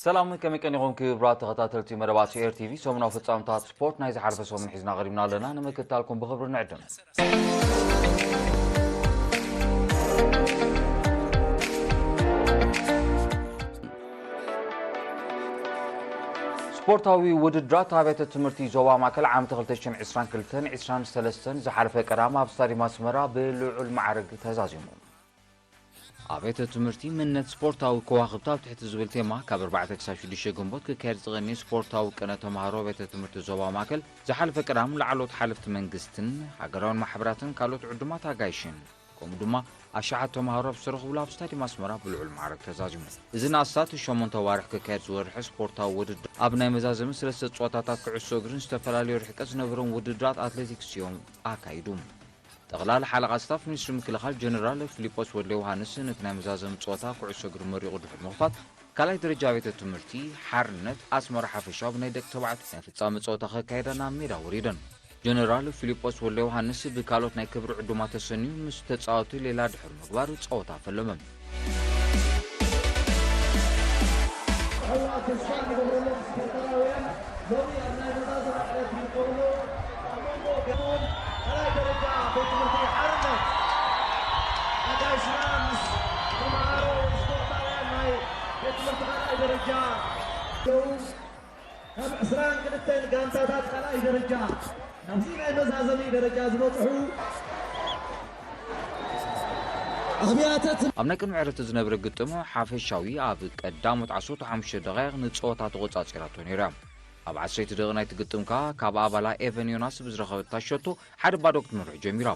ሰላም፣ ከመይ ቀኒኹም ክቡራት ተኸታተልቲ መደባት ኤር ቲቪ? ሰሙናዊ ፍጻመታት ስፖርት ናይ ዝሓለፈ ሰሙን ሒዝና ቀሪብና ኣለና። ንምክትታልኩም ብኽብሪ ንዕድም። ስፖርታዊ ውድድራት ኣብያተ ትምህርቲ ዞባ ማእከል ዓመት ክልተ ሽሕን ዕስራን ክልተን ዕስራን ሰለስተን ዝሓለፈ ቀዳም ኣብ ስታዲየም ኣስመራ ብልዑል ማዕርግ ተዛዚሙ። ኣብያተ ትምህርቲ ምነት ስፖርታዊ ከዋኽብቲ ኣብ ትሕቲ ዝብል ቴማ ካብ ኣርባዕተ ክሳብ ሽዱሽተ ግንቦት ክካየድ ዝቐነየ ስፖርታዊ ቅነ ተምሃሮ ኣብያተ ትምህርቲ ዞባ ማእከል ዝሓለፈ ቀዳም ላዕሎት ሓለፍቲ መንግስትን ሃገራውን ማሕበራትን ካልኦት ዕዱማት ኣጋይሽን ከምኡ ድማ ኣሽሓት ተምሃሮ ኣብ ዝተረኽብሉ ኣብ ስታዲየም ኣስመራ ብልዑል ማዕረግ ተዛዚሙ። እዚ ንኣስታት ሸሞንተ ኣዋርሕ ክካየድ ዝወርሐ ስፖርታዊ ውድድር ኣብ ናይ መዛዘሚ ሰለስተ ጸወታታት ኩዕሶ እግርን ዝተፈላለዩ ርሕቀት ዝነበሮም ውድድራት ኣትሌቲክስ እዮም ኣካይዱ። ጠቕላሊ ሓለቓ ስታፍ ሚኒስትሪ ምክልኻል ጀነራል ፊሊጶስ ወልደ ዮሃንስ ነቲ ናይ መዛዘሚ ጸወታ ኩዕሶ እግሪ መሪቑ ድሕሪ ምኽፋት ካልኣይ ደረጃ ቤተ ትምህርቲ ሓርነት ኣስመራ ሓፈሻዊ ብናይ ደቂ ተባዕትዮ ናይ ፍጻመ ጸወታ ከካይዳ ናብ ሜዳ ወሪደን። ጀነራል ፊሊጶስ ወልደ ዮሃንስ ብካልኦት ናይ ክብሪ ዕዱማት ተሰንዩ ምስ ተጻወቲ ሌላ ድሕሪ ምግባር ጸወታ ፈለመ። ሎሚ ኣብ ናይ መዛዘሚ ዕለት ይርከብሉ። ኣብ መንጎ ገጥሞም ካልኣይ ደረጃ ቤት ትምህርቲ ሓርነት ኣጋይሽና ምስ ተምሃሮ ስፖርታውያን ናይ ቤት ትምህርቲ ካልኣይ ደረጃ ደው ካብ ዕስራን ክልተን ጋንታታት ካልኣይ ደረጃ ናብዚ ናይ መዛዘሚ ደረጃ ዝበጽሑ ኣብያተ ትም- ኣብ ናይ ቅድሚ ዕረፍቲ ዝነበረ ግጥም ሓፈሻዊ ኣብ ቀዳሞት ዓሰርተ ሓሙሽተ ደቓይቕ ንጸወታ ተቖጻጺራቶ ነይራ። ኣብ ዓሰርተ ደቂቕ ናይቲ ግጥም ከኣ ካብ ኣባላ ኤቨን ዮናስ ብዝረኸበታ ሸቶ ሓደ ባዶ ክትመርሕ ጀሚራ።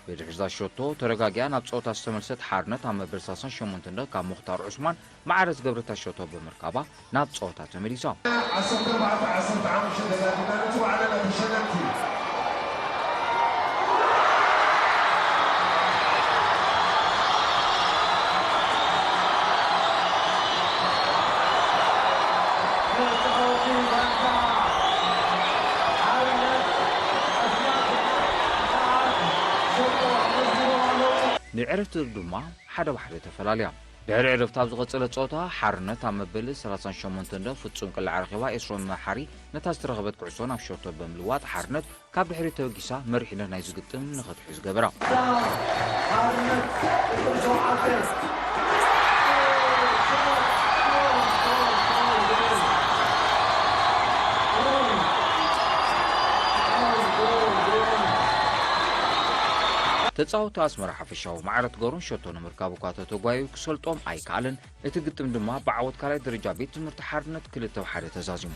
ብድሕሪ እዛ ሸቶ ተረጋጊኣ ናብ ጸወታ ዝተመልሰት ሓርነት ኣብ መበል ሰላሳን ሸሞንተን ደቂቕ ካብ ሙኽታር ዑስማን ማዕረ ዝገብረታ ሸቶ ብምርካባ ናብ ጸወታ ተመሊሳ። ዓሰርተ ኣርባዕተ ዓሰርተ ሓሙሽተ ተጋዲና ነቲ ዋዕላና ተሸነንቲ። ንዕረፍቲ ድማ ሓደ ብሓደ ተፈላልያ። ድሕሪ ዕረፍቲ ኣብ ዝቐጸለ ጸወታ፣ ሓርነት ኣብ መበል ሰላሳን ሸሞንተን ደቂቕ ፍጹም ቅላዕ ረኺባ ኤስሮም መሓሪ ነታ ዝተረኸበት ኩዕሶ ናብ ሸቶ ብምልዋጥ፣ ሓርነት ካብ ድሕሪት ተበጊሳ መሪሕነት ናይዚ ግጥም ንኸትሕዝ ገበራ። ሓርነት ቁጽሪ ሸውዓተ። ተጻወቲ ኣስመራ ሓፈሻዊ ማዕረ ትገብሮን ሸቶ ንምርካብ እኳ ተተጓዩ ክሰልጦም ኣይከኣለን። እቲ ግጥም ድማ ብዓወት ካልኣይ ደረጃ ቤት ትምህርቲ ሓርነት ክልተ ብሓደ ተዛዚሙ።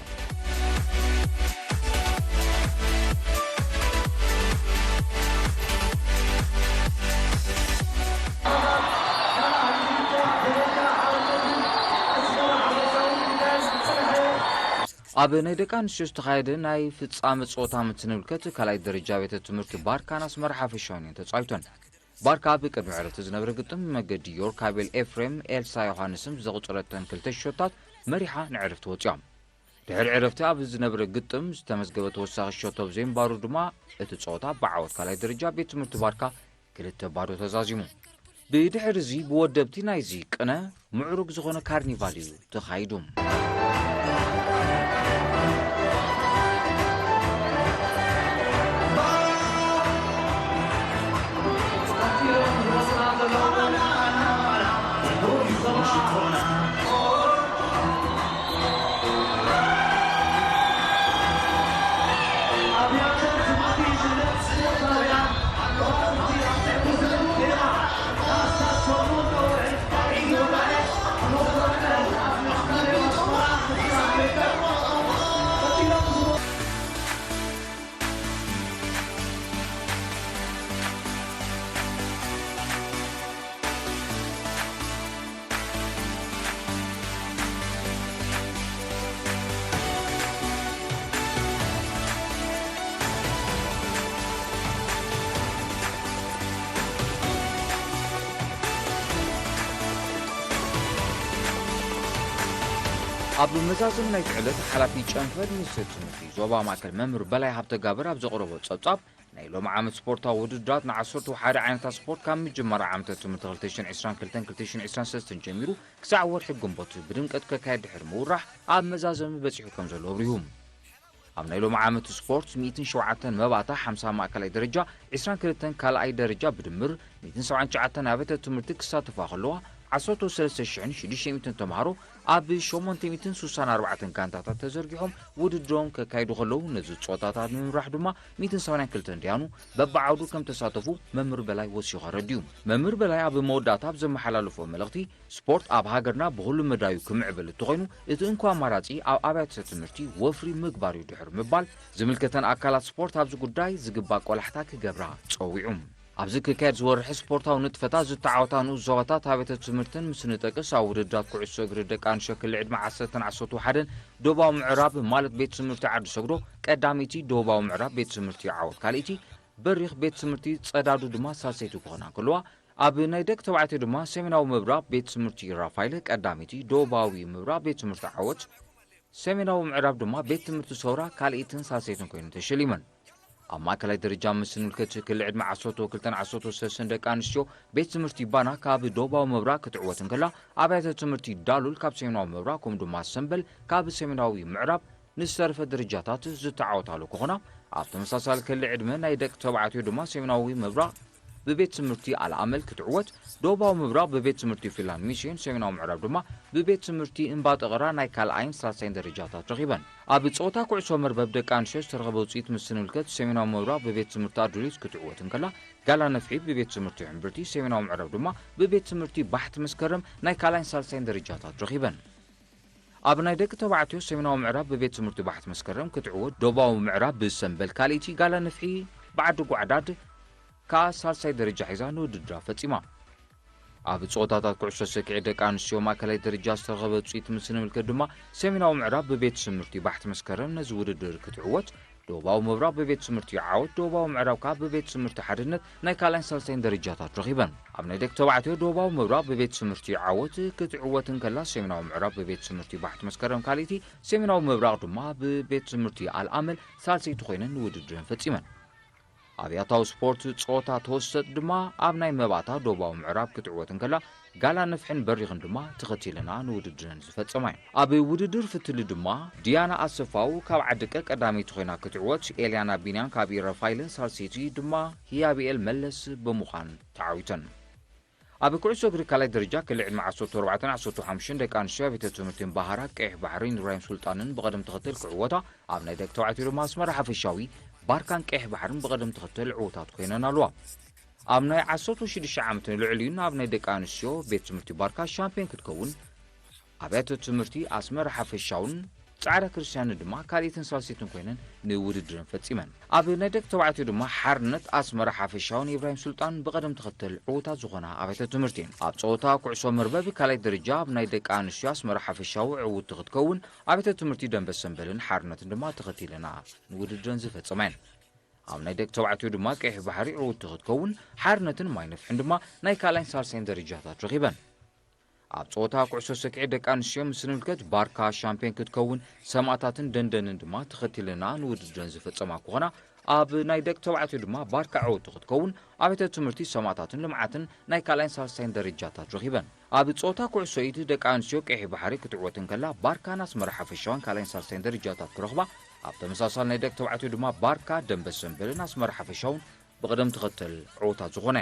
ኣብ ናይ ደቂ ኣንስትዮ ዝተኻየደ ናይ ፍጻመ ጸወታ እንትንምልከት፣ ካልኣይ ደረጃ ቤተ ትምህርቲ ባርካን ኣስመራ ሓፈሻውን እየን ተጻዊተን። ባርካ ኣብ ቅድሚ ዕረፍቲ ዝነበረ ግጥም መገዲ ዮርካቤል ኤፍሬም ኤልሳ ዮሃንስን ብዘቑጸረተን ክልተ ሸቶታት መሪሓ ንዕረፍቲ ወጺኣ። ድሕሪ ዕረፍቲ ኣብ ዝነበረ ግጥም ዝተመዝገበ ተወሳኺ ሸቶ ብዘይምንባሩ ድማ እቲ ጸወታ ብዓወት ካልኣይ ደረጃ ቤት ትምህርቲ ባርካ ክልተ ባዶ ተዛዚሙ። ብድሕሪ እዚ ብወደብቲ ናይዚ ቅነ ምዕሩግ ዝኾነ ካርኒቫል እዩ ተኻይዱ። ኣብ መዛዘሚ ናይቲ ዕለት ሓላፊ ጨንፈር ሚኒስትሪ ትምህርቲ ዞባ ማእከል መምህር በላይ ሃብተጋብር ኣብ ዘቕረቦ ጸብጻብ፣ ናይ ሎሚ ዓመት ስፖርታዊ ውድድራት ንዓሰርተ ሓደ ዓይነታት ስፖርት ካብ ምጅማር ዓመተ ትምህርቲ ክልተ ሽሕን ዕስራን ክልተን ክልተ ሽሕን ዕስራን ሰለስተን ጀሚሩ ክሳዕ ወርሒ ግንቦት ብድምቀት ከካየድ ድሕሪ ምውራሕ ኣብ መዛዘሚ በጺሑ ከም ዘሎ ኣብሪሁ። ኣብ ናይ ሎሚ ዓመት ስፖርት ሚእትን ሸውዓተን መባእታ፣ ሓምሳ ማእከላይ ደረጃ፣ ዕስራን ክልተን ካልኣይ ደረጃ ብድምር ሚእትን ሰብዓን ትሽዓተን ኣብያተ ትምህርቲ ክሳተፋ ከለዋ፣ ዓሰርተ ሰለስተ ሽሕን ሽዱሽተ ሚእትን ተምሃሮ ኣብ ሸሞንተ ሚእትን ስሳን ኣርባዕተን ጋንታታት ተዘርጊሖም ውድድሮም ከካይዱ ከለዉ፣ ነዚ ጸወታታት ንምምራሕ ድማ ሚእትን ሰማንያን ክልተን ደያኑ በብዓውዱ ከም ተሳተፉ መምህር በላይ ወሲኹ ኣረዲኡ። መምህር በላይ ኣብ መወዳእታ ኣብ ዘመሓላለፎ መልእኽቲ፣ ስፖርት ኣብ ሃገርና ብኹሉ መዳዩ ክምዕብል እንተኾይኑ፣ እቲ እንኮ ኣማራጺ ኣብ ኣብያተ ትምህርቲ ወፍሪ ምግባር እዩ ድሕሪ ምባል፣ ዝምልከተን ኣካላት ስፖርት ኣብዚ ጉዳይ ዝግባእ ቆላሕታ ክገብራ ጸዊዑ። ኣብዚ ክካየድ ዝወርሒ ስፖርታዊ ንጥፈታት ዝተዓወታ ንኡስ ዞባታት ኣብያተ ትምህርትን ምስ ንጠቅስ፣ ኣብ ውድድራት ኩዕሶ እግሪ ደቂ ኣንስትዮ ክሊ ዕድመ ዓሰርተን ዓሰርተ ሓደን ዶባዊ ምዕራብ ማለት ቤት ትምህርቲ ዓዲ ሰግዶ ቀዳመይቲ፣ ዶባዊ ምዕራብ ቤት ትምህርቲ ዓወት ካልኣይቲ፣ በሪኽ ቤት ትምህርቲ ጸዳዱ ድማ ሳልሰይቲ ክኾና እንከለዋ፣ ኣብ ናይ ደቂ ተባዕትዮ ድማ ሰሜናዊ ምብራቕ ቤት ትምህርቲ ራፋይለ ቀዳመይቲ፣ ዶባዊ ምብራቕ ቤት ትምህርቲ ዓወት፣ ሰሜናዊ ምዕራብ ድማ ቤት ትምህርቲ ሰውራ ካልኣይትን ሳልሰይትን ኮይነን ተሸሊመን። ኣብ ማእከላይ ደረጃ ምስ ንምልከት ክሊ ዕድመ ዓሰርተ ክልተን ዓሰርተ ሰለስተን ደቂ ኣንስትዮ ቤት ትምህርቲ ባና ካብ ዶባዊ ምብራቕ ክትዕወት እንከላ፣ ኣብያተ ትምህርቲ ዳሉል ካብ ሰሜናዊ ምብራቕ ከምኡ ድማ ሰምበል ካብ ሰሜናዊ ምዕራብ ንዝተረፈ ደረጃታት ዝተዓወታሉ ክኾና፣ ኣብ ተመሳሳሊ ክሊ ዕድመ ናይ ደቂ ተባዕትዮ ድማ ሰሜናዊ ምብራቕ ብቤት ትምህርቲ ኣልኣመል ክትዕወት፣ ደቡባዊ ምብራቕ ብቤት ትምህርቲ ፊንላንድ ሚስዮን፣ ሰሜናዊ ምዕራብ ድማ ብቤት ትምህርቲ እምባ ጠቐራ ናይ ካልኣይን ሳልሳይን ደረጃታት ረኺበን። ኣብ ጸወታ ኩዕሶ መርበብ ደቂ ኣንስትዮ ዝተረኸበ ውጽኢት ምስ ንምልከት፣ ሰሜናዊ ምብራቕ ብቤት ትምህርቲ ኣዱሊት ክትዕወት እንከላ፣ ጋላ ነፍሒ ብቤት ትምህርቲ ሕምብርቲ፣ ሰሜናዊ ምዕራብ ድማ ብቤት ትምህርቲ ባሕቲ መስከረም ናይ ካልኣይን ሳልሳይን ደረጃታት ረኺበን። ኣብ ናይ ደቂ ተባዕትዮ ሰሜናዊ ምዕራብ ብቤት ትምህርቲ ባሕቲ መስከረም ክትዕወት፣ ደቡባዊ ምዕራብ ብሰምበል ካልኣይቲ፣ ጋላ ነፍሒ ብዓዲ ጓዕዳድ ከኣ ሳልሳይ ደረጃ ሒዛ ንውድድራ ፈጺማ። ኣብ ጸወታታት ኩዕሶ ሰኪዔት ደቂ ኣንስትዮ ማእከላይ ደረጃ ዝተረኸበ ውጽኢት ምስ ንምልከት ድማ፣ ሰሜናዊ ምዕራብ ብቤት ትምህርቲ ባሕቲ መስከረም ነዚ ውድድር ክትዕወት፣ ደቡባዊ ምብራቕ ብቤት ትምህርቲ ዓወት፣ ደቡባዊ ምዕራብ ከኣ ብቤት ትምህርቲ ሓድነት ናይ ካልኣይን ሳልሳይን ደረጃታት ረኺበን። ኣብ ናይ ደቂ ተባዕትዮ ደቡባዊ ምብራቕ ብቤት ትምህርቲ ዓወት ክትዕወት እንከላ፣ ሰሜናዊ ምዕራብ ብቤት ትምህርቲ ባሕቲ መስከረም ካልኣይቲ፣ ሰሜናዊ ምብራቕ ድማ ብቤት ትምህርቲ ኣልኣመል ሳልሰይቲ ኮይነን ንውድድረን ፈጺመን። ኣብ ያታዊ ስፖርት ጸወታ ተወሰጥ ድማ ኣብ ናይ መባእታ ደቡባዊ ምዕራብ ክትዕወት እንከላ፣ ጋላ ነፍሕን በሪኽን ድማ ተኸቲለና ንውድድረን ዝፈጸማ እየን። ኣብ ውድድር ፍትሊ ድማ ዲያና ኣሰፋው ካብ ዓደቀ ቀዳመይቲ ኮይና ክትዕወት፣ ኤልያና ቢንያም ካብ ኢረፋይልን ሳልሰይቲ ድማ ህያብኤል መለስ ብምዃን ተዓዊተን። ኣብ ኩዕሶ እግሪ ካልኣይ ደረጃ ክሊ ዕድመ ዓሰርተ ኣርባዕተን ዓሰርተ ሓሙሽተን ደቂ ኣንስትዮ ኣብያተ ትምህርቲ እምባሃራ ቀይሕ ባሕሪን ኢብራሂም ሱልጣንን ብቐደም ተኸተል ክዕወታ፣ ኣብ ናይ ደቂ ተባዕትዮ ድማ ኣስመራ ሓፈሻዊ፣ ባርካን ቀይሕ ባሕርን ብቐደም ተኸተል ዕዉታት ኮይነን ኣለዋ። ኣብ ናይ ዓሰርተ ሽዱሽተ ዓመት ንልዕሊኡን ኣብ ናይ ደቂ ኣንስትዮ ቤት ትምህርቲ ባርካ ሻምፒዮን ክትከውን፣ ኣብያተ ትምህርቲ ኣስመራ ሓፈሻውን ጻዕዳ ክርስትያንን ድማ ካልኣይትን ሳልሰይትን ኮይነን ንውድድረን ፈጺመን። ኣብ ናይ ደቂ ተባዕትዮ ድማ ሓርነት ኣስመራ ሓፈሻውን ኢብራሂም ሱልጣን ብቐደም ተኸተል ዕዉታት ዝኾና ኣብያተ ትምህርቲ እየን። ኣብ ጸወታ ኩዕሶ መርበብ ካልኣይ ደረጃ ኣብ ናይ ደቂ ኣንስትዮ ኣስመራ ሓፈሻዊ ዕውትቲ ክትከውን፣ ኣብያተ ትምህርቲ ደንበ ሰንበልን ሓርነትን ድማ ተኸቲለና ንውድድረን ዝፈጸማ እየን። ኣብ ናይ ደቂ ተባዕትዮ ድማ ቀይሕ ባሕሪ ዕውትቲ ክትከውን፣ ሓርነትን ማይ ነፍሕን ድማ ናይ ካልኣይን ሳልሳይን ደረጃታት ረኺበን። ኣብ ጸወታ ኩዕሶ ሰኪዔት ደቂ ኣንስትዮ ምስ ንምልከት፣ ባርካ ሻምፒዮን ክትከውን፣ ሰማእታትን ደንደንን ድማ ተኸቲለና ንውድድረን ዝፈጸማ ክኾና፣ ኣብ ናይ ደቂ ተባዕትዮ ድማ ባርካ ዕውትቲ ክትከውን፣ ኣብያተ ትምህርቲ ሰማእታትን ልምዓትን ናይ ካልኣይን ሳልሳይን ደረጃታት ረኺበን። ኣብ ጸወታ ኩዕሶ ኢድ ደቂ ኣንስትዮ ቀይሕ ባሕሪ ክትዕወት እንከላ፣ ባርካን ኣስመራ ሓፈሻውን ካልኣይን ሳልሳይን ደረጃታት ክረኽባ፣ ኣብ ተመሳሳሊ ናይ ደቂ ተባዕትዮ ድማ ባርካ፣ ደንበ ሰንበልን ኣስመራ ሓፈሻውን ብቕደም ተኸተል ዕዉታት ዝኾነ።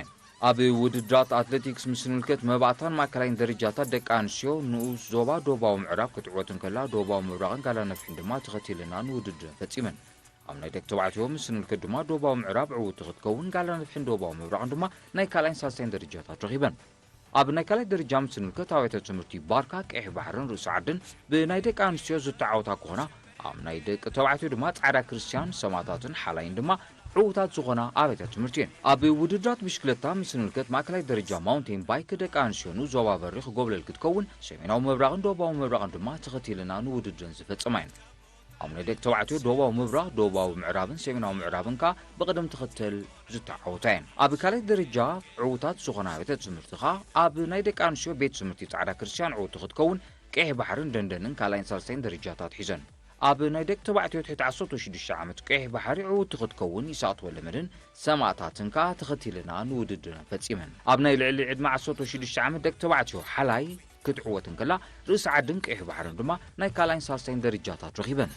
ኣብ ውድድራት ኣትሌቲክስ ምስ ንምልከት፣ መባእታን ማእከላይን ደረጃታት ደቂ ኣንስትዮ ንኡስ ዞባ ደቡባዊ ምዕራብ ክትዕወት እንከላ፣ ደቡባዊ ምብራቕን ጋላ ነፍሒን ድማ ተኸቲለና ንውድድረን ፈጺመን። ኣብ ናይ ደቂ ተባዕትዮ ምስ ንምልከት ድማ፣ ደቡባዊ ምዕራብ ዕውትቲ ክትከውን፣ ጋላ ነፍሒን ደቡባዊ ምብራቕን ድማ ናይ ካልኣይን ሳልሳይን ደረጃታት ረኺበን። ኣብ ናይ ካልኣይ ደረጃ ምስ ንምልከት፣ ኣብያተ ትምህርቲ ባርካ፣ ቀይሕ ባሕርን ርእሲ ዓድን ብናይ ደቂ ኣንስትዮ ዝተዓወታ ክኾና፣ ኣብ ናይ ደቂ ተባዕትዮ ድማ ጻዕዳ ክርስትያን፣ ሰማእታትን ሓላይን ድማ ዕዉታት ዝኾና ኣብያተ ትምህርቲ እየን። ኣብ ውድድራት ብሽክለታ ምስ ንምልከት፣ ማእከላይ ደረጃ ማውንቴን ባይክ ደቂ ኣንስትዮ ንኡስ ዞባ በሪኽ ጎብለል ክትከውን፣ ሰሜናዊ ምብራቕን ደቡባዊ ምብራቕን ድማ ተኸቲለና ንውድድረን ዝፈጸማ እየን። ኣብ ናይ ደቂ ተባዕትዮ ደቡባዊ ምብራቕ፣ ደቡባዊ ምዕራብን ሰሜናዊ ምዕራብን ከኣ ብቕደም ተኸተል ዝተዓወታ እየን። ኣብ ካልኣይ ደረጃ ዕዉታት ዝኾና ቤተ ትምህርቲ ከኣ ኣብ ናይ ደቂ ኣንስትዮ ቤት ትምህርቲ ጻዕዳ ክርስትያን ዕውቲ ክትከውን፣ ቀይሕ ባሕርን ደንደንን ካልኣይን ሳልሳይን ደረጃታት ሒዘን። ኣብ ናይ ደቂ ተባዕትዮ ትሕቲ ዓሰርተ ሽዱሽተ ዓመት ቀይሕ ባሕሪ ዕውቲ ክትከውን ይስኣት ወለመድን ሰማእታትን ከኣ ተኸቲልና ንውድድረን ፈጺመን። ኣብ ናይ ልዕሊ ዕድመ ዓሰርተ ሽዱሽተ ዓመት ደቂ ተባዕትዮ ሓላይ ክትዕወት እንከላ፣ ርእሲ ዓድን ቀይሕ ባሕርን ድማ ናይ ካልኣይን ሳልሳይን ደረጃታት ረኺበን።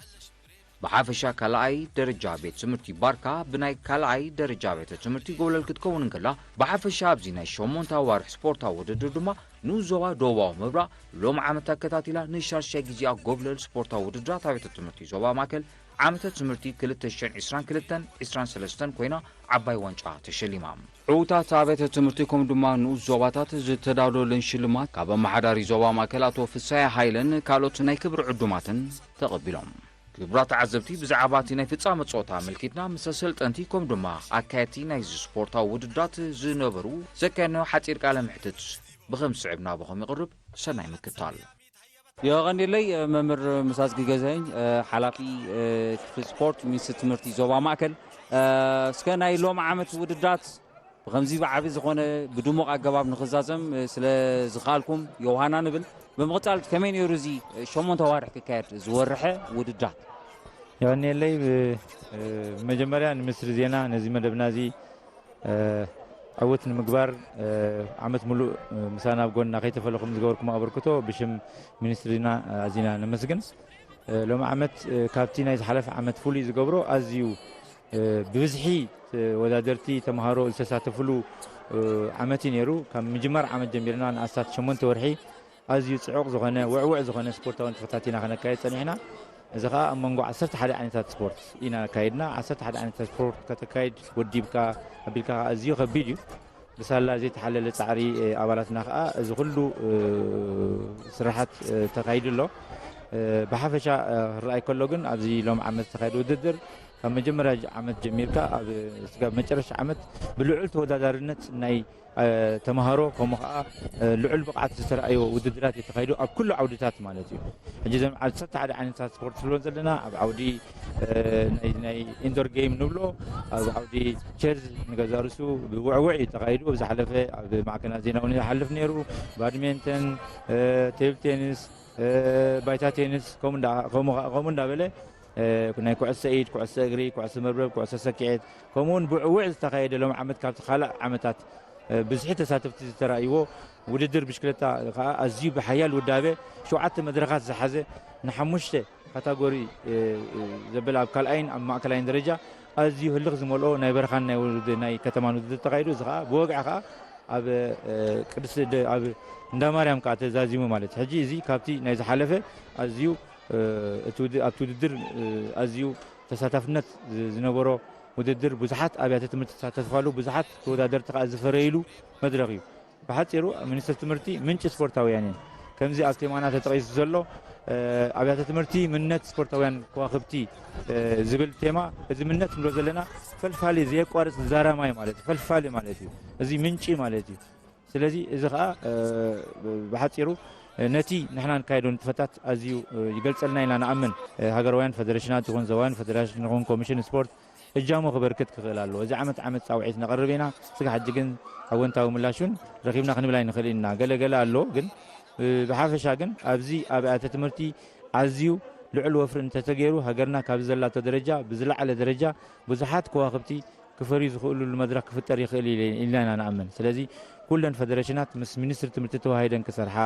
ብሓፈሻ ካልኣይ ደረጃ ቤት ትምህርቲ ባርካ ብናይ ካልኣይ ደረጃ ቤት ትምህርቲ ጎብለል ክትከውን እንከላ፣ ብሓፈሻ ኣብዚ ናይ ሸሞንተ ኣዋርሕ ስፖርታዊ ውድድር ድማ ንኡስ ዞባ ደቡባዊ ምብራቕ ሎም ዓመት ኣከታቲላ ንሻድሻይ ግዜኣ ጎብለል ስፖርታዊ ውድድራት ኣብያተ ትምህርቲ ዞባ ማእከል ዓመተ ትምህርቲ ክልተ ሽሕን ዕስራን ክልተን ዕስራን ሰለስተን ኮይና ዓባይ ዋንጫ ተሸሊማ። ዕዉታት ኣብያተ ትምህርቲ ከምኡ ድማ ንኡስ ዞባታት ዝተዳለወለን ሽልማት ካብ ኣመሓዳሪ ዞባ ማእከል ኣቶ ፍሳየ ሃይለን ካልኦት ናይ ክብሪ ዕዱማትን ተቐቢሎም። ክቡራት ተዓዘብቲ፣ ብዛዕባ እቲ ናይ ፍጻመ ጸወታ ኣመልኪትና ምስ ኣሰልጠንቲ ከምኡ ድማ ኣካየድቲ ናይዚ ስፖርታዊ ውድድራት ዝነበሩ ዘካየድናዮ ሓጺር ቃለ መሕትት ብኸም ዝስዕብ ናባኹም ይቕርብ። ሰናይ ምክትታል። የቐንየለይ መምህር ምሳዝጊ ገዛኸኝ፣ ሓላፊ ክፍሊ ስፖርት ሚኒስትሪ ትምህርቲ ዞባ ማእከል። እስከ ናይ ሎም ዓመት ውድድራት ብኸምዚ ብዓቢ ዝኾነ ብድሙቕ ኣገባብ ንኽዛዘም ስለ ዝኸኣልኩም የውሃና ንብል። ብምቕጻል ከመይ ነይሩ እዚ ሸሞንተ ኣዋርሕ ክካየድ ዝወርሐ ውድድራት? የቐንየለይ። ብ-፣ ብመጀመርያ ንሚኒስትሪ ዜና ነዚ መደብና እዚ ዕውት ንምግባር ዓመት ሙሉእ ምሳና ኣብ ጎንና ከይተፈለኹም ዝገበርኩም ኣበርክቶ ብሽም ሚኒስትሪና ኣዚና ነመስግን። ሎም ዓመት ካብቲ ናይ ዝሓለፈ ዓመት ፍሉይ ዝገብሮ ኣዝዩ ብብዝሒ ተወዳደርቲ ተምሃሮ ዝተሳተፍሉ ዓመት እዩ ነይሩ። ካብ ምጅማር ዓመት ጀሚርና ንኣስታት ሸሞንተ ወርሒ ኣዝዩ ጽዑቕ ዝኾነ፣ ውዕውዕ ዝኾነ ስፖርታዊ ንጥፈታት ኢና ከነካይድ ጸኒሕና። እዚ ኸኣ ኣብ መንጎ ዓሰርተ ሓደ ዓይነታት ስፖርት ኢና ኣካይድና። ዓሰርተ ሓደ ዓይነታት ስፖርት ከተካይድ ወዲብካ ኣቢልካ ኸኣ ኣዝዩ ከቢድ እዩ። ብሳላ ዘይተሓለለ ጻዕሪ፣ እ፣ ኣባላትና ኸኣ እዚ ኹሉ፣ እ፣ ስራሓት፣ እ፣ ተኻይዱ ኣሎ። እ፣ ብሓፈሻ፣ እ፣ ክረኣይ ከሎ ግን ኣብዚ ሎም ዓመት ዝተኻየደ ውድድር ካብ መጀመርያ ዓመት ጀሚርካ ኣብ ስጋብ መጨረሻ ዓመት ብልዑል ተወዳዳርነት ናይ እ፣ ተምሃሮ፣ ከምኡ ኸዓ፣ እ፣ ልዑል ብቕዓት ዝተረኣዮ ውድድራት እዩ ተኻይዱ ኣብ ኩሉ ዓውድታት ማለት እዩ። ሕጂ እዞም ዓሰርተ ሓደ ዓይነታት ስፖርት ንብሎም ዘለና፣ ኣብ ዓውዲ፣ እ፣ ናይ፣ ናይ ኢንዶር ጌም ንብሎ፣ ኣብ ዓውዲ ቸዝ ንገዛ ርእሱ ብውዕውዕ እዩ ተኻይዱ። ኣብ ዝሓለፈ ኣብ ማዕከናት ዜና እውን ይሓልፍ ነይሩ። ባድሜንተን፣ እ፣ ቴብል ቴኒስ፣ እ፣ ባይታ ቴኒስ፣ ከምኡ እንዳ-፣ ከምኡ ኸ-፣ ከምኡ እንዳበለ፣ እ፣ ናይ ኩዕሶ ኢድ፣ ኩዕሶ እግሪ፣ ኩዕሶ መርበብ፣ ኩዕሶ ሰኪዔት፣ ከምኡ እውን ብውዕውዕ ዝተኻየደ ሎም ዓመት ካብቲ ካልእ ዓመታት፣ እ፣ ብዝሒ ተሳተፍቲ ዝተራእይዎ ውድድር ብሽክለታ ኸዓ ኣዝዩ ብሓያል ውዳበ ሸውዓተ መድረኻት ዝሓዘ ንሓሙሽተ ካታጎሪ፣ እ፣ እ፣ ዘበለ ኣብ ካልኣይን ኣብ ማእከላይን ደረጃ ኣዝዩ ህልኽ ዝመልኦ ናይ በረኻን ናይ ውድድር፣ ናይ ከተማን ውድድር ተኻይዱ። እዚ ኸዓ ብወግዒ ኸዓ ኣብ፣ እ፣ ቅድስቲ ደ-፣ ኣብ እንዳ ማርያም ከኣ ተዛዚሙ ማለት እዩ። ሕጂ እዚ ካብቲ ናይ ዝሓለፈ ኣዝዩ፣ እ፣ እቲ ውድ-፣ ኣብቲ ውድድር፣ እ፣ ኣዝዩ ተሳታፍነት ዝ-፣ ዝነበሮ ውድድር፣ ብዙሓት ኣብያተ ትምህርቲ ዝተሳተፋሉ፣ ብዙሓት ተወዳደርቲ ከኣ ዝፈረይሉ መድረኽ እዩ። ብሓጺሩ ሚኒስትሪ ትምህርቲ ምንጪ ስፖርታውያን እየን። ከምዚ ኣብ ቴማና ተጠቒሱ ዘሎ፣ እ፣ ኣብያተ ትምህርቲ ምንነት ስፖርታውያን ከዋኽብቲ፣ እ፣ ዝብል ቴማ፣ እዚ ምንነት ንብሎ ዘለና ፈልፋሊ ዘየቋርጽ ዛራ ማይ ማለት እዩ። ፈልፋሊ ማለት እዩ። እዚ ምንጪ ማለት እዩ። ስለዚ እዚ ኸኣ፣ እ፣ ብሓጺሩ፣ እ፣ ነቲ ንሕና ንካየዶ ንጥፈታት ኣዝዩ፣ እ፣ ይገልጸልና ኢና ንኣምን። እ፣ ሃገራውያን ፈደረሽናት ይኹን ዞባውያን ፈደረሽን ይኹን ኮሚሽን ስፖርት እጃሙ ክበርክት ክኽእል ኣለዎ። እዚ ዓመት ዓመት ጻውዒት ነቕርብ ኢና። ስጋብ ሕጂ ግን ኣወንታዊ ምላሽ እውን ረኺብና ክንብል ኣይንኽእልን ኢና። ገለ ገለ ኣሎ፣ ግን፣ እ፣ ብሓፈሻ ግን ኣብዚ ኣብያተ ትምህርቲ ኣዝዩ ልዑል ወፍሪ እንተተገይሩ፣ ሃገርና ካብዚ ዘላቶ ደረጃ ብዝለዓለ ደረጃ ብዙሓት ከዋኽብቲ ክፈርዩ ዝኽእሉሉ መድረኽ ክፍጠር ይኽእል ኢለ-፣ ኢልና ኢና ንኣምን። ስለዚ ኩለን ፈደረሽናት ምስ ሚኒስትሪ ትምህርቲ ተዋሂደን ክሰርሓ፣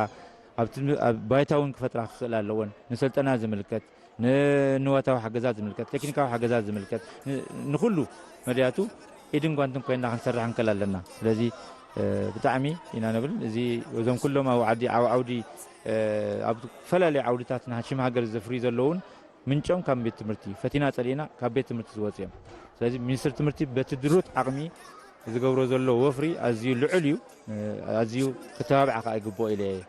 ኣብ ትም-፣ ኣብ ባይታ እውን ክፈጥራ ክኽእላ ኣለወን። ንሰልጠና ዝምልከት፣ ንንዋታዊ ሓገዛት ዝምልከት፣ ቴክኒካዊ ሓገዛት ዝምልከት፣ ን-፣ ንኹሉ መድያቱ ኢድን ጓንትን ኮይንና ክንሰርሕ ንክእል ኣለና። ስለዚ፣ እ፣ ብጣዕሚ ኢና ንብል። እዚ፣ እዞም ኩሎም ኣብ ዓዲ፣ ኣብ ዓውዲ፣ እ፣ ኣብ ዝተፈላለዩ ዓውድታት ንሽም ሃገር ዘፍርዩ ዘለውን ምንጮም ካብ ቤት ትምህርቲ፣ ፈቲና ጸሊእና ካብ ቤት ትምህርቲ ዝወጹ እዮም። ስለዚ ሚኒስትሪ ትምህርቲ በቲ ድሩት ዓቕሚ ዝገብሮ ዘሎ ወፍሪ ኣዝዩ ልዑል እዩ። እ፣ ኣዝዩ ክተባብዓ ከኣ ይግብኦ ኢለ እየ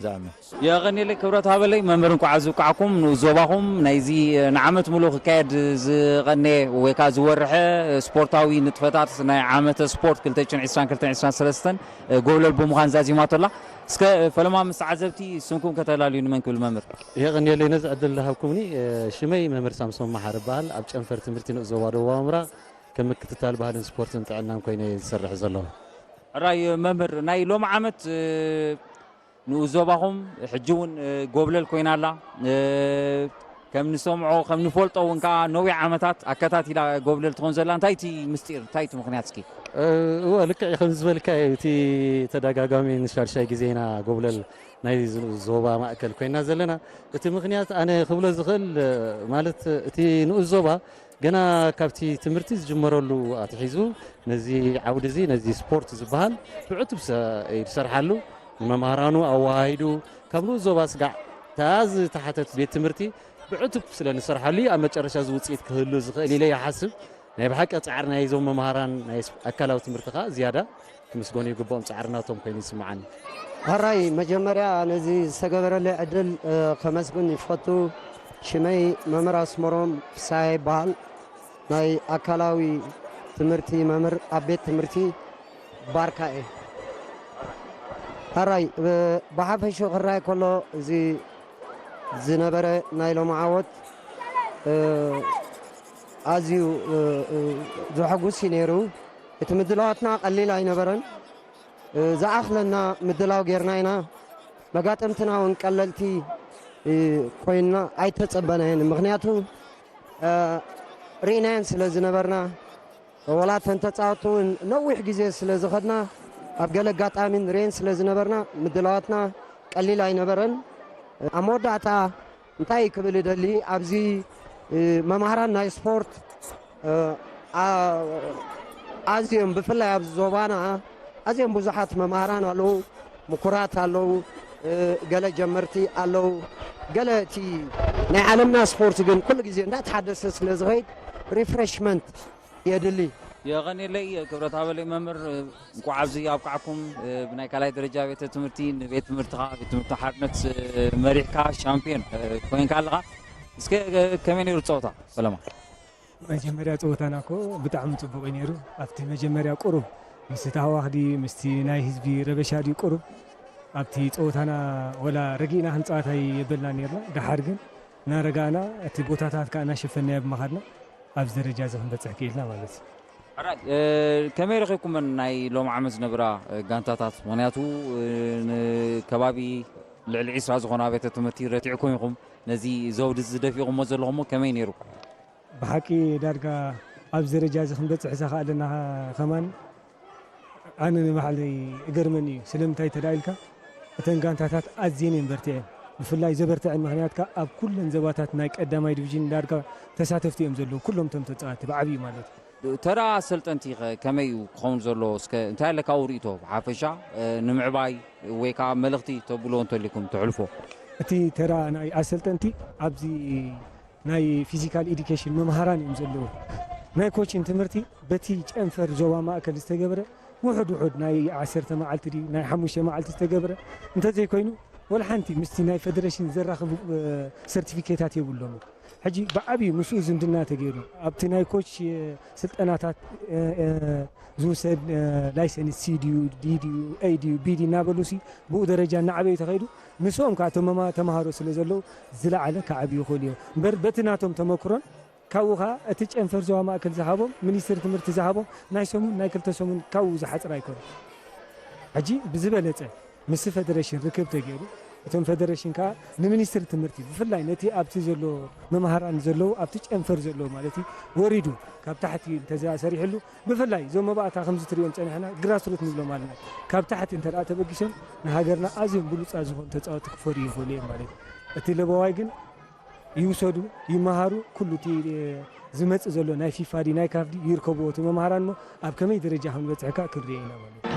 ዝኣምን። የቐንየለይ ክብረት ሃበለይ መምህር፣ እንኳዕ ዝብቃዕኩም ንኡስ ዞባኹም ናይዚ ንዓመት ሙሉእ ክካየድ ዝቐነየ ወይ ከኣ ዝወርሐ ስፖርታዊ ንጥፈታት ናይ ዓመተ ስፖርት ክልተ ሽሕን ዕስራን ክልተን ዕስራን ሰለስተን ጎብለል ብምዃን ዛዚማቶ ኣላ። እስከ ፈለማ ምስ ተዓዘብቲ ስምኩም ከተላልዩ ንመን ክብል መምህር? የቐንየለይ ነዚ ዕድል ዝሃብኩምኒ። ሽመይ መምህር ሳምሶን መሓሪ እበሃል። ኣብ ጨንፈር ትምህርቲ ንኡስ ዞባ ደቡባዊ ምብራቕ ከም ምክትታል ባህልን ስፖርትን ጥዕናን ኮይነ እየ ዝሰርሕ ዘለኹ። ሕራይ መምህር፣ ናይ ሎሚ ዓመት፣ እ፣ ንኡስ ዞባኹም ሕጂ እውን ጎብለል ኮይና ኣላ። ከም ንሰምዖ ከም ንፈልጦ እውን ከዓ ነዊሕ ዓመታት ኣከታቲላ ጎብለል ትኾን ዘላ። እንታይ እቲ ምስጢር፣ እንታይ እቲ ምኽንያት እስኪ? እወ፣ ልክዕ ከምዚ ዝበልካዮ እቲ ተደጋጋሚ ንሻድሻይ ግዜ ኢና ጎብለል ናይ ዞባ ማእከል ኮይና ዘለና። እቲ ምኽንያት ኣነ ክብሎ ዝኽእል ማለት እቲ ንኡስ ዞባ ገና ካብቲ ትምህርቲ ዝጅመረሉ ኣትሒዙ ነዚ ዓውዲ እዚ ነዚ ስፖርት ዝበሃል ብዕቱብ ይሰርሓሉ። ንመምሃራኑ ኣወሃሂዱ ካብ ንኡስ ዞባ ስጋዕ እታ ዝተሓተት ቤት ትምህርቲ ብዕቱብ ስለ ንሰርሓሉ እዩ ኣብ መጨረሻ እዚ ውፅኢት ክህሉ ዝኽእል ኢለ ይሓስብ። ናይ ብሓቂ ፃዕሪ ናይዞም መምሃራን ናይ ኣካላዊ ትምህርቲ ከዓ ዝያዳ ክምስገኑ ይግብኦም፣ ፃዕሪ ናቶም ኮይኑ ይስምዓኒ። ሕራይ መጀመርያ ነዚ ዝተገበረለይ ዕድል ከመስግን ይፈቱ። ሽመይ መምህር ኣስመሮም ፍስሃየ ይበሃል። ናይ ኣካላዊ ትምህርቲ መምህር ኣብ ቤት ትምህርቲ ባርካ እየ። ሕራይ ብሓፈሽኡ ክረኣይ ከሎ እዚ ዝነበረ ናይ ሎሚ ዓወት ኣዝዩ ዘሐጉስ እዩ ነይሩ። እቲ ምድላዋትና ቀሊል ኣይነበረን። ዝኣኽለና ምድላው ጌርና ኢና። መጋጥምትና እውን ቀለልቲ ኮይና ኣይተጸበናየን። ምኽንያቱ ርኢናየን ስለ ዝነበርና፣ ወላ እተን ተጻወትቲ እውን ነዊሕ ግዜ ስለ ዝኸድና ኣብ ገለ ኣጋጣሚ ንርእየን ስለ ዝነበርና ምድላዋትና ቀሊል ኣይነበረን። ኣብ መወዳእታ እንታይ ክብል እደሊ፣ ኣብዚ መማህራን ናይ ስፖርት ኣዝዮም ብፍላይ ኣብዚ ዞባና ኣዝዮም ብዙሓት መማህራን ኣለዉ፣ ምኩራት ኣለዉ፣ ገለ ጀመርቲ ኣለዉ። ገለ እቲ ናይ ዓለምና ስፖርት ግን ኩሉ ግዜ እንዳተሓደሰ ስለ ዝኸይድ ሪፍሬሽመንት የድሊ። የቐንየለይ ክብረት ሃበለይ መምህር፣ እንኳዕ ኣብዚ ኣብቃዕኩም። ብናይ ካልኣይ ደረጃ ቤተ ትምህርቲ ንቤት ትምህርትኻ ቤት ትምህርቲ ሓርነት መሪሕካ ሻምፒዮን ኮይንካ ኣለኻ። እስከ ከመይ ነይሩ ጸወታ ፈለማ? መጀመርያ ጸወታና እኮ ብጣዕሚ ጽቡቕ እዩ ነይሩ። ኣብቲ መጀመርያ ቁሩብ ምስቲ ተሃዋኽዲ ምስቲ ናይ ህዝቢ ረበሻ ድዩ ቁሩብ ኣብቲ ጸወታና ወላ ረጊእና ክንጻወት ኣይበልና ነይርና። ደሓር ግን እናረጋእና እቲ ቦታታት ከኣ እናሸፈንናዮ ብምኻድና ኣብዚ ደረጃ እዚ ክንበጽሕ ክኢልና ማለት እዩ። ሕራይ፣ እ፣ ከመይ ረኺብኩመን ናይ ሎም ዓመት ዝነበራ፣ እ፣ ጋንታታት? ምኽንያቱ፣ እ፣ ንከባቢ ልዕሊ ዒስራ ዝኾና ኣብያተ ትምህርቲ ረቲዕኩም ኢኹም። ነዚ ዘውዲ እዚ ደፊእኩሞ ዘለኹምሞ ከመይ ነይሩ? ብሓቂ ዳርጋ ኣብዚ ደረጃ እዚ ክንበጽሕ ዘኽኣለና ከማን ኣነ ንባዕለይ እገርመኒ እዩ። ስለምንታይ ተዳ ኢልካ፣ እተን ጋንታታት ኣዝየን እየን በርቲዐን። ብፍላይ ዘበርትዐን ምኽንያት ከኣ ኣብ ኩለን ዘባታት ናይ ቀዳማይ ዲቪዥን ዳርጋ ተሳተፍቲ እዮም ዘለዉ፣ ኩሎም እቶም ተጻወትቲ ብዓብዩ ማለት እዩ። ተራ ኣሰልጠንቲ ከ ከመይ እዩ ክኸውን ዘለዎ? እስከ እንታይ ኣለካ ርእይቶ ብሓፈሻ፣ እ፣ ንምዕባይ ወይ ከኣ መልእኽቲ ተብልዎ እንተሊኩም ተሕልፎ? እቲ ተራ ናይ ኣሰልጠንቲ ኣብዚ ናይ ፊዚካል ኤዱኬሽን መምሃራን እዮም ዘለዉ። ናይ ኮችን ትምህርቲ በቲ ጨንፈር ዞባ ማእከል ዝተገብረ ውሑድ ውሑድ ናይ ዓሰርተ መዓልቲ ድዩ ናይ ሓሙሽተ መዓልቲ ዝተገብረ እንተዘይኮይኑ ወላ ሓንቲ ምስቲ ናይ ፌደሬሽን ዘራኽቡ፣ እ፣ ሰርቲፊኬታት የብሎምን። ሕጂ ብዓብዩ ምስኡ ዝምድና ተገይሩ ኣብቲ ናይ ኮች፣ እ፣ ስልጠናታት፣ እ፣ እ፣ ዝውሰድ፣ እ፣ ላይሰንስ ሲ ድዩ፣ ዲ ድዩ፣ ኤ ድዩ፣ ቢ ድዩ እናበሉሲ ብኡ ደረጃ እናዓበዩ ተኸይዱ። ምስኦም ከዓ እቶም መማ-፣ ተምሃሮ ስለ ዘለዉ ዝለዓለ ክዓብዩ ይኽእሉ እዮም። እምበር በቲ ናቶም ተመክሮን ካብኡ ኸዓ እቲ ጨንፈር ዞባ ማእከል ዝሃቦም፣ ሚኒስትሪ ትምህርቲ ዝሃቦም ናይ ሰሙን ናይ ክልተ ሰሙን ካብኡ ዝሓጽር ኣይኮነን። ሕጂ ብዝበለጸ ምስ ፌደሬሽን ርክብ ተገይሩ፣ እቶም ፌደሬሽን ከኣ ንሚኒስትሪ ትምህርቲ ብፍላይ ነቲ ኣብቲ ዘሎ መምሃራን ዘለዉ ኣብቲ ጨንፈር ዘለዉ ማለት እዩ ወሪዱ ካብ ታሕቲ እንተዘይሰሪሕሉ ብፍላይ እዞም መባእታ ከምዚ ትሪኦም ጸኒሕና ግራስሩት ንብሎም ኣለና። ካብ ታሕቲ እንተ ደኣ ተበጊሶም ንሃገርና ኣዝዮም ብሉጻት ዝኾኑ ተጻወትቲ ክፈርዩ ይኽእሉ እዮም ማለት እዩ። እቲ ለበዋይ ግን ይውሰዱ፣ ይመሃሩ፣ ኩሉ እቲ ዝመጽእ ዘሎ ናይ ፊፋ ድዩ ናይ ካፍ ድዩ ይርከብዎ እቲ መምሃራን እሞ ኣብ ከመይ ደረጃ ከም ዝበጽሐ ከኣ ክንሪኦ ኢና ማለት እዩ።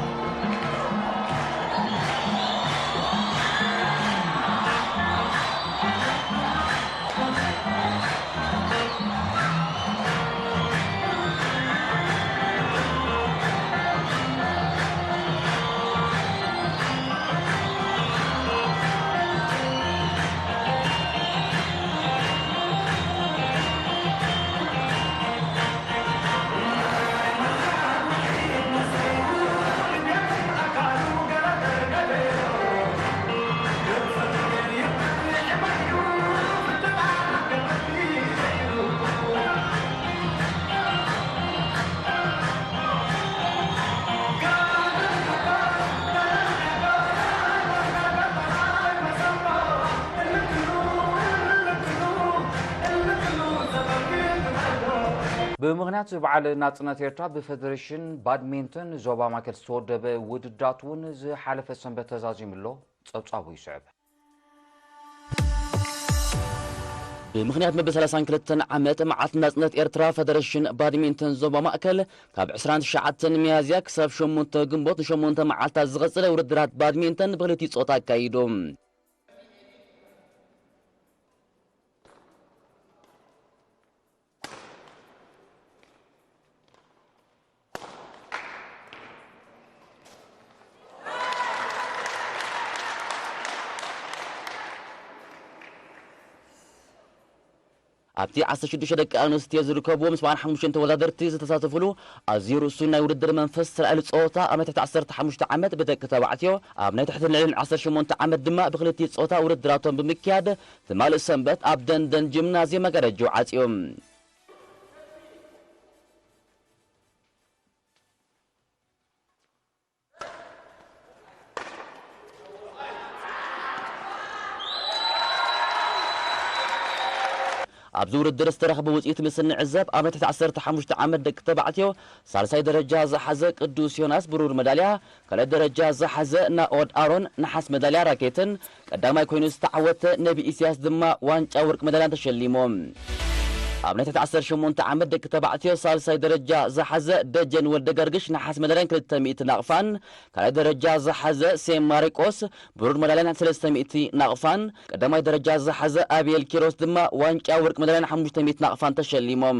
ብምኽንያት በዓል ናጽነት ኤርትራ ብፈደሬሽን ባድሚንተን ዞባ ማእከል ዝተወደበ ውድድራት እውን ዝሓለፈ ሰንበት ተዛዚሙ ኣሎ። ጸብጻቡ ይስዕብ። ብምኽንያት መበል ሰላሳን ክልተን ዓመት መዓልቲ ናጽነት ኤርትራ፣ ፈደሬሽን ባድሚንተን ዞባ ማእከል ካብ ዕስራን ትሽዓተን ሚያዝያ ክሳብ ሸሞንተ ግንቦት ንሸሞንተ መዓልታት ዝቐጸለ ውድድራት ባድሚንተን ብክልቲኡ ጾታ ኣካይዱ። ኣብቲ ዓሰርተ ሽዱሽተ ደቂ ኣንስትዮ ዝርከብዎም ሰብዓን ሓሙሽተን ተወዳደርቲ ዝተሳተፉሉ ኣዝዩ ርሱን ናይ ውድድር መንፈስ ዝተራእየሉ ጸወታ፣ ኣብ ናይ ትሕቲ ዓሰርተ ሓሙሽተ ዓመት ብደቂ ተባዕትዮ፣ ኣብ ናይ ትሕትን ልዕልን ዓሰርተ ሸሞንተ ዓመት ድማ ብክልቲኡ ጾታ ውድድራቶም ብምክያድ፣ ትማሊ ሰንበት ኣብ ደንደን ጂምናዝየም መጋረጅኡ ዓጽዩ። ኣብዚ ውድድር ዝተረኽበ ውፅኢት ምስ እንዕዘብ፣ ኣብ ናይ ትሕቲ ዓሰርተ ሓሙሽተ ዓመት ደቂ ተባዕትዮ ሳልሳይ ደረጃ ዝሓዘ ቅዱስ ዮናስ ብሩር መዳልያ፣ ካልኣይ ደረጃ ዝሓዘ ናኦድ ኣሮን ነሓስ መዳልያ ራኬትን፣ ቀዳማይ ኮይኑ ዝተዓወተ ነቢ ኢሳያስ ድማ ዋንጫ ወርቂ መዳልያን ተሸሊሞም። ኣብ ናይ ትሕቲ ዓሰርተ ሸሞንተ ዓመት ደቂ ተባዕትዮ ሳልሳይ ደረጃ ዝሓዘ ደጀን ወልደ ገርግሽ ነሓስ መዳልያን ክልተ ሚእቲ ናቕፋን፣ ካልኣይ ደረጃ ዝሓዘ ሴም ማሪቆስ ብሩር መዳልያን ሰለስተ ሚእቲ ናቕፋን፣ ቀዳማይ ደረጃ ዝሓዘ ኣቤል ኪሮስ ድማ ዋንጫ ወርቂ መዳልያን ሓሙሽተ ሚእቲ ናቕፋን ተሸሊሞም።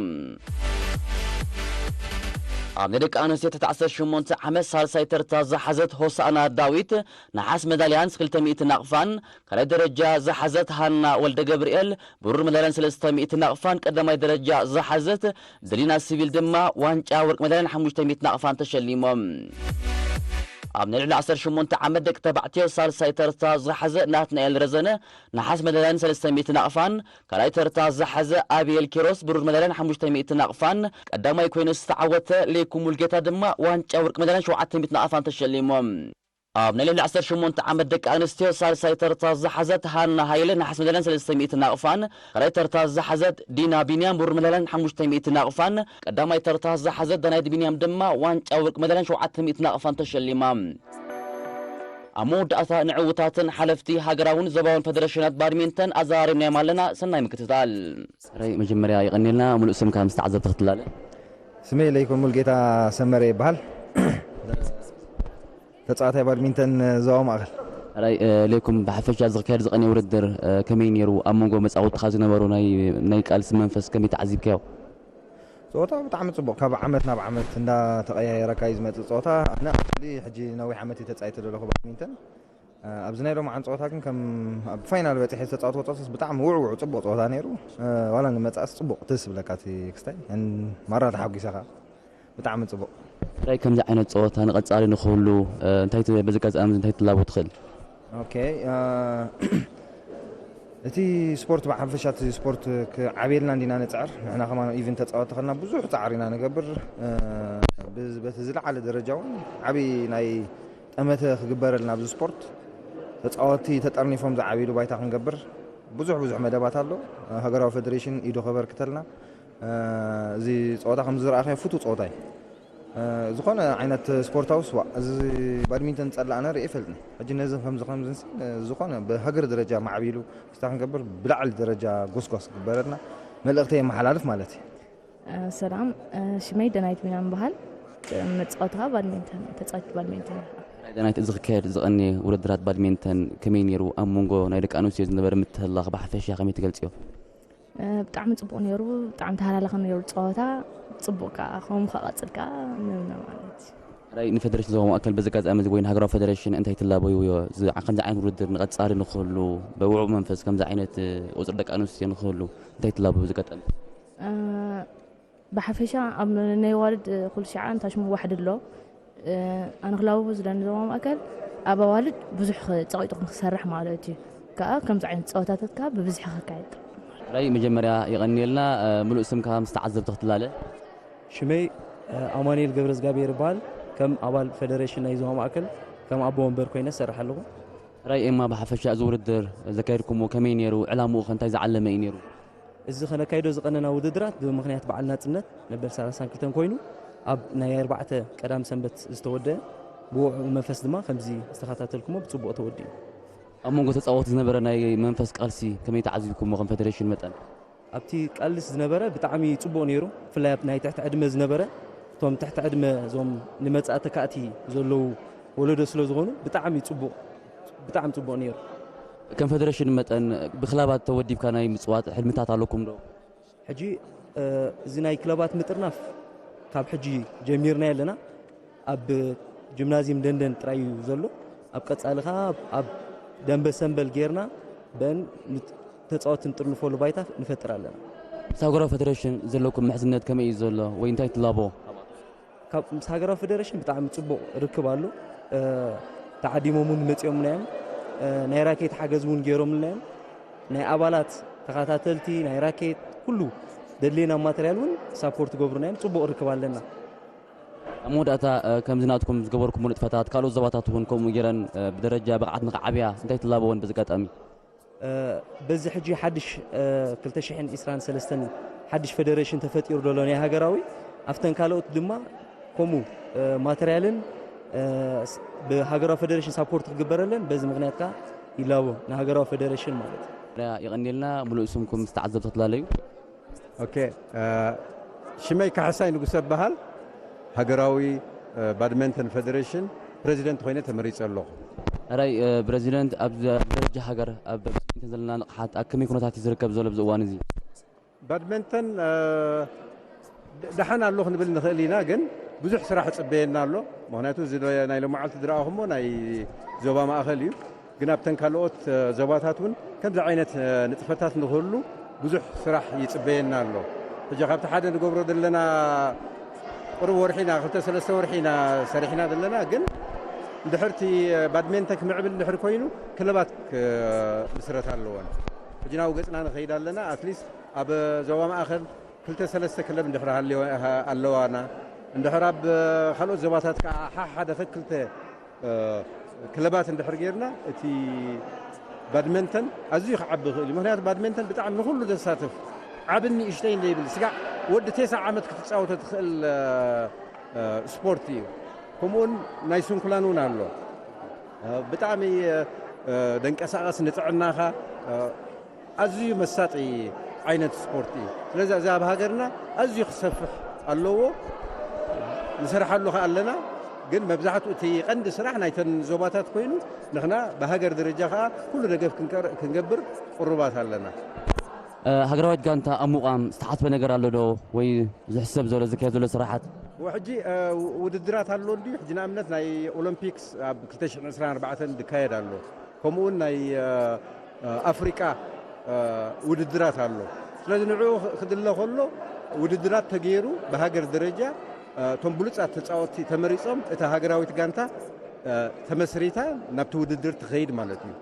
ኣብ ናይ ደቂ ኣንስትዮ ትሕቲ ዓሰርተ ሸሞንተ ዓመት ሳልሳይ ተርታ ዝሓዘት ሆሳእና ዳዊት ነሓስ መዳልያን ክልተ ሚእቲ ናቕፋን፣ ካልኣይ ደረጃ ዝሓዘት ሃና ወልደ ገብርኤል ብሩር መዳልያን ሰለስተ ሚእቲ ናቕፋን፣ ቀዳማይ ደረጃ ዝሓዘት ድሊና ሲቪል ድማ ዋንጫ ወርቂ መዳልያን ሓሙሽተ ሚእቲ ናቕፋን ተሸሊሞም። ኣብ ናይ ልዕሊ ዓሰርተ ሸሞንተ ዓመት ደቂ ተባዕትዮ ሳልሳይ ተርታ ዝሓዘ ናትናኤል ረዘነ ነሓስ መዳልያን ሰለስተ ሚእቲ ናቕፋን፣ ካልኣይ ተርታ ዝሓዘ ኣቤል ኪሮስ ብሩር መዳልያን ሓሙሽተ ሚእቲ ናቕፋን፣ ቀዳማይ ኮይኑ ዝተዓወተ ሌኩ ሙልጌታ ድማ ዋንጫ ወርቂ መዳልያን ሸውዓተ ሚእቲ ናቕፋን ተሸሊሞም። ኣብ ናይ ልዕሊ ዓሰርተ ሸሞንተ ዓመት ደቂ ኣንስትዮ ሳልሳይ ተርታ ዝሓዘት ሃና ሃይለ ነሓስ መዳልያን ሰለስተ ሚእቲ ናቕፋን፣ ካልኣይ ተርታ ዝሓዘት ዲና ቢንያም ብሩር መዳልያን ሓሙሽተ ሚእቲ ናቕፋን፣ ቀዳማይ ተርታ ዝሓዘት ዳናይት ቢንያም ድማ ዋንጫ ወርቂ መዳልያን ሸውዓተ ሚእቲ ናቕፋን ተሸሊማ። ኣብ መወዳእታ ንዕውታትን ሓለፍቲ ሃገራውን ዞባውን ፈደረሽናት ባድሚንተን ኣዘራሪብናዮም ኣለና። ሰናይ ምክትታል። ራይ መጀመርያ ይቐንየልና፣ ሙሉእ ስምካ ምስ ተዓዘብቲ ክትላለ። ስመይ ለይኩን ሙልጌታ ሰመረ ይበሃል። ተጻዋታይ ባድሚንተን ዞባ ማእከል። ራይ፣ እ፣ ለይኩም ብሓፈሻ ዝካየድ ዝቐንየ ውድድር፣ እ፣ ከመይ ነይሩ? ኣብ መንጎ መጻወትኻ ዝነበሩ ናይ፣ ናይ ቃልሲ መንፈስ ከመይ ተዓዚብካዮ? ጸወታ ብጣዕሚ ጽቡቕ፣ ካብ ዓመት ናብ ዓመት እንዳተቐያየረካ እዩ ዝመጽእ ጸወታ። ኣነ ኣክቹሊ ሕጂ ነዊሕ ዓመት እዩ ተጻይተ ዘለኹ ባድሚንተን። እ፣ ኣብዚ ናይ ሎማዓን ጸወታ ግን ከም ኣብ ፋይናል በጺሐ ዝተጻወትኩ ጸወታስ ብጣዕሚ ውዕውዕ ጽቡቕ ጸወታ ነይሩ። እ፣ ዋላ ንመጻእስ ጽቡቕ ደስ ዝብለካ እቲ ክስታይ። እን ማራ ተሓጒሰ ከኣ። ብጣዕሚ ጽቡቕ። እንታይ ከምዚ ዓይነት ጸወታ ንቐጻሊ ንኽህሉ፣ እ፣ እንታይ ት-፣ በዚ ኣጋጣሚ እዚ እንታይ ትላቦ ትኽእል? ኦኬ፣ እ፣ እቲ ስፖርት ብሓፈሻ እቲ ስፖርት ክዓብየልና እንዲና ንጽዕር። ንሕና ከማን ኢቭን ተጻወቲ ከለና ብዙሕ ጻዕር ኢና ንገብር። እ፣ ብዝ-፣ በቲ ዝለዓለ ደረጃ እውን ዓቢ ናይ ጠመተ ክግበረልና ኣብዚ ስፖርት። ተጻወቲ ተጠርኒፎም ዝዓብይሉ ባይታ ክንገብር ብዙሕ ብዙሕ መደባት ኣሎ። ሃገራዊ ፌደሬሽን ኢዱ ከበርክተልና። እ፣ እዚ ጸወታ ከም ዝረኣኻዮ ፍቱው ጸወታ እዩ። እ፣ ዝኾነ ዓይነት ስፖርታዊ ስዋ፣ እዚ ባድሚንተን ጸላእና ርኢ ይፈልጥኒ። ሕጂ ነዚ ከምዚ ከምዚ ንሲ፣ እ፣ ዝኾነ ብሃገር ደረጃ ማዕቢሉ ክስታ ክንገብር ብላዕሊ ደረጃ ጎስጓስ ክግበረልና መልእኽተይ የመሓላልፍ ማለት እዩ። እ፣ ሰላም፣ እ፣ ሽመይ ደናይት ቢንያም በሃል። መጻወቲ ከኣ ባድሚንተን፣ ተጻዋቲት ባድሚንተን እየ። ናይ ደናይት፣ እዚ ክካየድ ዝቐንየ ውድድራት ባድሚንተን ከመይ ነይሩ? ኣብ መንጎ ናይ ደቂ ኣንስትዮ ዝነበረ ምትህልላኽ ብሓፈሻ ከመይ ትገልጽዮ? እ፣ ብጣዕሚ ጽቡቕ ነይሩ፣ ብጣዕሚ ተሃላላኺ ነይሩ ጸወታ፣ ጽቡቕ ከኣ፣ ከምኡ ከኣ ቀጽል ከኣ ንብሎ ማለት እዩ። ራይ ንፌደሬሽን ዞባ ማእከል በዚ ኣጋጣሚ እዚ ወይ ንሃገራዊ ፌደሬሽን እንታይ ትላበይዎ? እዚ፣ ከምዚ ዓይነት ውድድር ንቐጻሊ ንኽህሉ፣ ብውዕዉዕ መንፈስ ከምዚ ዓይነት፣ እ፣ ቁጽሪ ደቂ ኣንስትዮ ንኽህሉ እንታይ ትላበዩ በዚ ኣጋጣሚ? እ፣ ብሓፈሻ ኣብ ናይ ኣዋልድ ኩሉ ሻዓ እንታይ ሽሙ ዋሕድ ኣሎ። እ፣ ኣነ ክላበቦ ዝደሊ ዞባ ማእከል ኣብ ኣዋልድ ብዙሕ ክ-፣ ጸቒጡ ክንክሰርሕ ማለት እዩ። ከኣ ከምዚ ዓይነት ጸወታታት ከኣ ብብዝሒ ክካየድ። ራይ መጀመርያ የቐንየልና፣ እ፣ ምሉእ ስምካ ምስ ተዓዘብቲ ክትላለ። ሽመይ፣ እ፣ ኣማኑኤል ገብረዝጋብሔር ይበሃል። ከም ኣባል ፌደሬሽን ናይ ዞባ ማእከል ከም ኣቦ ወንበር ኮይነ እሰርሕ ኣለኹ። ራይ ኤማ፣ ብሓፈሻ እዚ ውድድር ዘካየድኩሞ ከመይ ነይሩ? ዕላምኡ ከ እንታይ ዝዓለመ እዩ ነይሩ? እዚ ከነካይዶ ዝቐነና ውድድራት ብምኽንያት በዓል ናጽነት መበል ሰላሳን ክልተን ኮይኑ ኣብ ናይ ኣርባዕተ ቀዳም ሰንበት ዝተወደአ ብውዕኡ መንፈስ ድማ ከምዚ ዝተኸታተልኩሞ ብጽቡቕ ተወዲኡ። ኣብ መንጎ ተጻወቲ ዝነበረ ናይ መንፈስ ቃልሲ ከመይ ተዓዚብኩሞ ከም ፈደሬሽን መጠን? ኣብቲ ቃልስ ዝነበረ ብጣዕሚ ጽቡቕ ነይሩ። ብፍላይ ኣብ ናይ ትሕቲ ዕድመ ዝነበረ፣ እቶም ትሕቲ ዕድመ እዞም ንመጻኢ ተካእቲ ዘለዉ ወለዶ ስለ ዝኾኑ ብጣዕሚ ጽቡቕ፣ ብጣዕሚ ጽቡቕ ነይሩ። ከም ፈደረሽን መጠን ብክለባት ተወዲብካ ናይ ምጽዋት ሕልምታት ኣለኩም ዶ? ሕጂ፣ እ፣ እዚ ናይ ክለባት ምጥርናፍ ካብ ሕጂ ጀሚርና ኣለና። ኣብ ጂምናዚየም ደንደን ጥራይ እዩ ዘሎ። ኣብ ቀጻሊ ከኣ ኣብ ደንበ ሰምበል ጌርና በን ንት-፣ ተጻወትቲ ንጥርንፈሉ ባይታ ንፈጥር ኣለና። ምስ ሃገራዊ ፈደረሽን ዘለኩም ምሕዝነት ከመይ እዩ ዘሎ ወይ እንታይ ትላቦ? ካብ ምስ ሃገራዊ ፈደረሽን ብጣዕሚ ጽቡቕ ርክብ ኣሎ። እ፣ ተዓዲሞም እውን መጺኦምና እዮም። እ፣ ናይ ራኬት ሓገዝ እውን ገይሮምልና እዮም። ናይ ኣባላት ተኸታተልቲ፣ ናይ ራኬት፣ ኩሉ ደድልየና ማተርያል እውን ሳፖርት ገብሩና እዮም። ጽቡቕ ርክብ ኣለና። ኣብ መወዳእታ፣ እ፣ ከምዚ ናትኩም ዝገበርኩሞ ንጥፈታት ካልኦት ዞባታት እውን ከምኡ ገይረን፣ እ፣ ብደረጃ ብቕዓት ንኽዓብያ እንታይ ትላበወን በዚ ኣጋጣሚ? እ፣ በዚ ሕጂ ሓድሽ፣ እ፣ ክልተ ሽሕን ዕስራን ሰለስተን ሓድሽ ፈደረሽን ተፈጢሩ ዘሎ ናይ ሃገራዊ፣ ኣብተን ካልኦት ድማ ከምኡ፣ እ፣ ማተርያልን፣ እ፣ ስ-፣ ብሃገራዊ ፈደረሽን ሳፖርት ክግበረለን በዚ ምኽንያት ከኣ ይላቦ ንሃገራዊ ፈደረሽን ማለት እዩ። የቐንየልና፣ ምሉእ ስምኩም ምስ ተዓዘብቲ ክትላለዩ። ኦኬ፣ እ፣ ሽመይ ካሕሳይ ንጉሰ እበሃል። ሃገራዊ፣ እ፣ ባድመንተን ፈደሬሽን ፕረዚደንት ኮይነ ተመሪጸ ኣለኹ። ሕራይ፣ እ፣ ፕረዚደንት፣ ኣብ ዘ-፣ ደረጃ ሃገር ኣብ ባድመንተን ዘለና ንቕሓት ኣብ ከመይ ኩነታት እዩ ዝርከብ ዘሎ ኣብዚ እዋን እዚ? ባድመንተን፣ እ፣ ድ-፣ ደሓን ኣሎ ክንብል ንኽእል ኢና፣ ግን ብዙሕ ስራሕ ይጽበየና ኣሎ። ምኽንያቱ እዚ ሎ-፣ ናይ ሎማዓልቲ ዝረኣኹሞ ናይ ዞባ ማእከል እዩ። ግን ኣብተን ካልኦት፣ እ፣ ዞባታት እውን ከምዚ ዓይነት፣ እ፣ ንጥፈታት ንኽህሉ ብዙሕ ስራሕ ይጽበየና ኣሎ። ሕጂ ካብቲ ሓደ ንገብሮ ዘለና ቁሩብ ወርሒ ኢና፣ ክልተ ሰለስተ ወርሒ ኢና ሰሪሕና ዘለና። ግን እንድሕር እቲ፣ እ፣ ባድሜንተን ክምዕብል እንድሕር ኮይኑ ክለባት ክምስረታ ኣለወን። ሕጂ ናብኡ ገጽና ንኸይድ ኣለና። ኣትሊስት ኣብ ዞባ ማእከል ክልተ ሰለስተ ክለብ እንድሕር ሃልዮ-፣ ሃ-፣ ኣለዋና፣ እንድሕር ኣብ ካልኦት ዞባታት ከኣ ሓ-፣ ሓደ ክልተ፣ እ፣ ክለባት እንድሕር ጌርና፣ እቲ ባድመንተን ኣዝዩ ክዓቢ ይኽእል እዩ። ምኽንያቱ ባድመንተን ብጣዕሚ ንኹሉ ዘሳትፍ፣ ዓብን ንእሽተይን ዘይብል፣ ስጋዕ ወዲ ተስዓ ዓመት ክትጻወቶ ትኽእል፣ እ፣ እ፣ ስፖርት እዩ። ከምኡውን ናይ ስንኩላን እውን ኣሎ። እ፣ ብጣዕሚ፣ እ፣ እ፣ ደንቀሳቐስ ንጥዕናኻ፣ እ፣ ኣዝዩ መሳጢ ዓይነት ስፖርት እዩ። ስለዚ እዚ ኣብ ሃገርና ኣዝዩ ክሰፍሕ ኣለዎ። ንሰርሓሉ ከኣ ኣለና። ግን መብዛሕትኡ እቲ ቀንዲ ስራሕ ናይተን ዞባታት ኮይኑ፣ ንሕና ብሃገር ደረጃ ከኣ ኩሉ ደገፍ ክንቀር-፣ ክንገብር ቅሩባት ኣለና። እ፣ ሃገራዊት ጋንታ ኣብ ምቋም ዝተሓስበ ነገር ኣሎ ዶ? ወይ ዝሕሰብ ዘሎ፣ ዝካየድ ዘሎ ስራሓት? ወ-፣ ሕጂ፣ እ፣ ውድድራት ኣሎ እንድዩ። ሕጂ ንኣብነት ናይ ኦሎምፒክስ ኣብ ክልተ ሽሕን ዕስራን ኣርባዕተን ዝካየድ ኣሎ። ከምኡውን ናይ፣ እ፣ እ፣ ኣፍሪቃ፣ እ፣ ውድድራት ኣሎ። ስለዚ ንዕኡ ክ-፣ ክድለ ከሎ ውድድራት ተገይሩ ብሃገር ደረጃ፣ እ፣ እቶም ብሉጻት ተጻወትቲ ተመሪጾም እታ ሃገራዊት ጋንታ፣ እ፣ ተመስሪታ ናብቲ ውድድር ትኸይድ ማለት እዩ።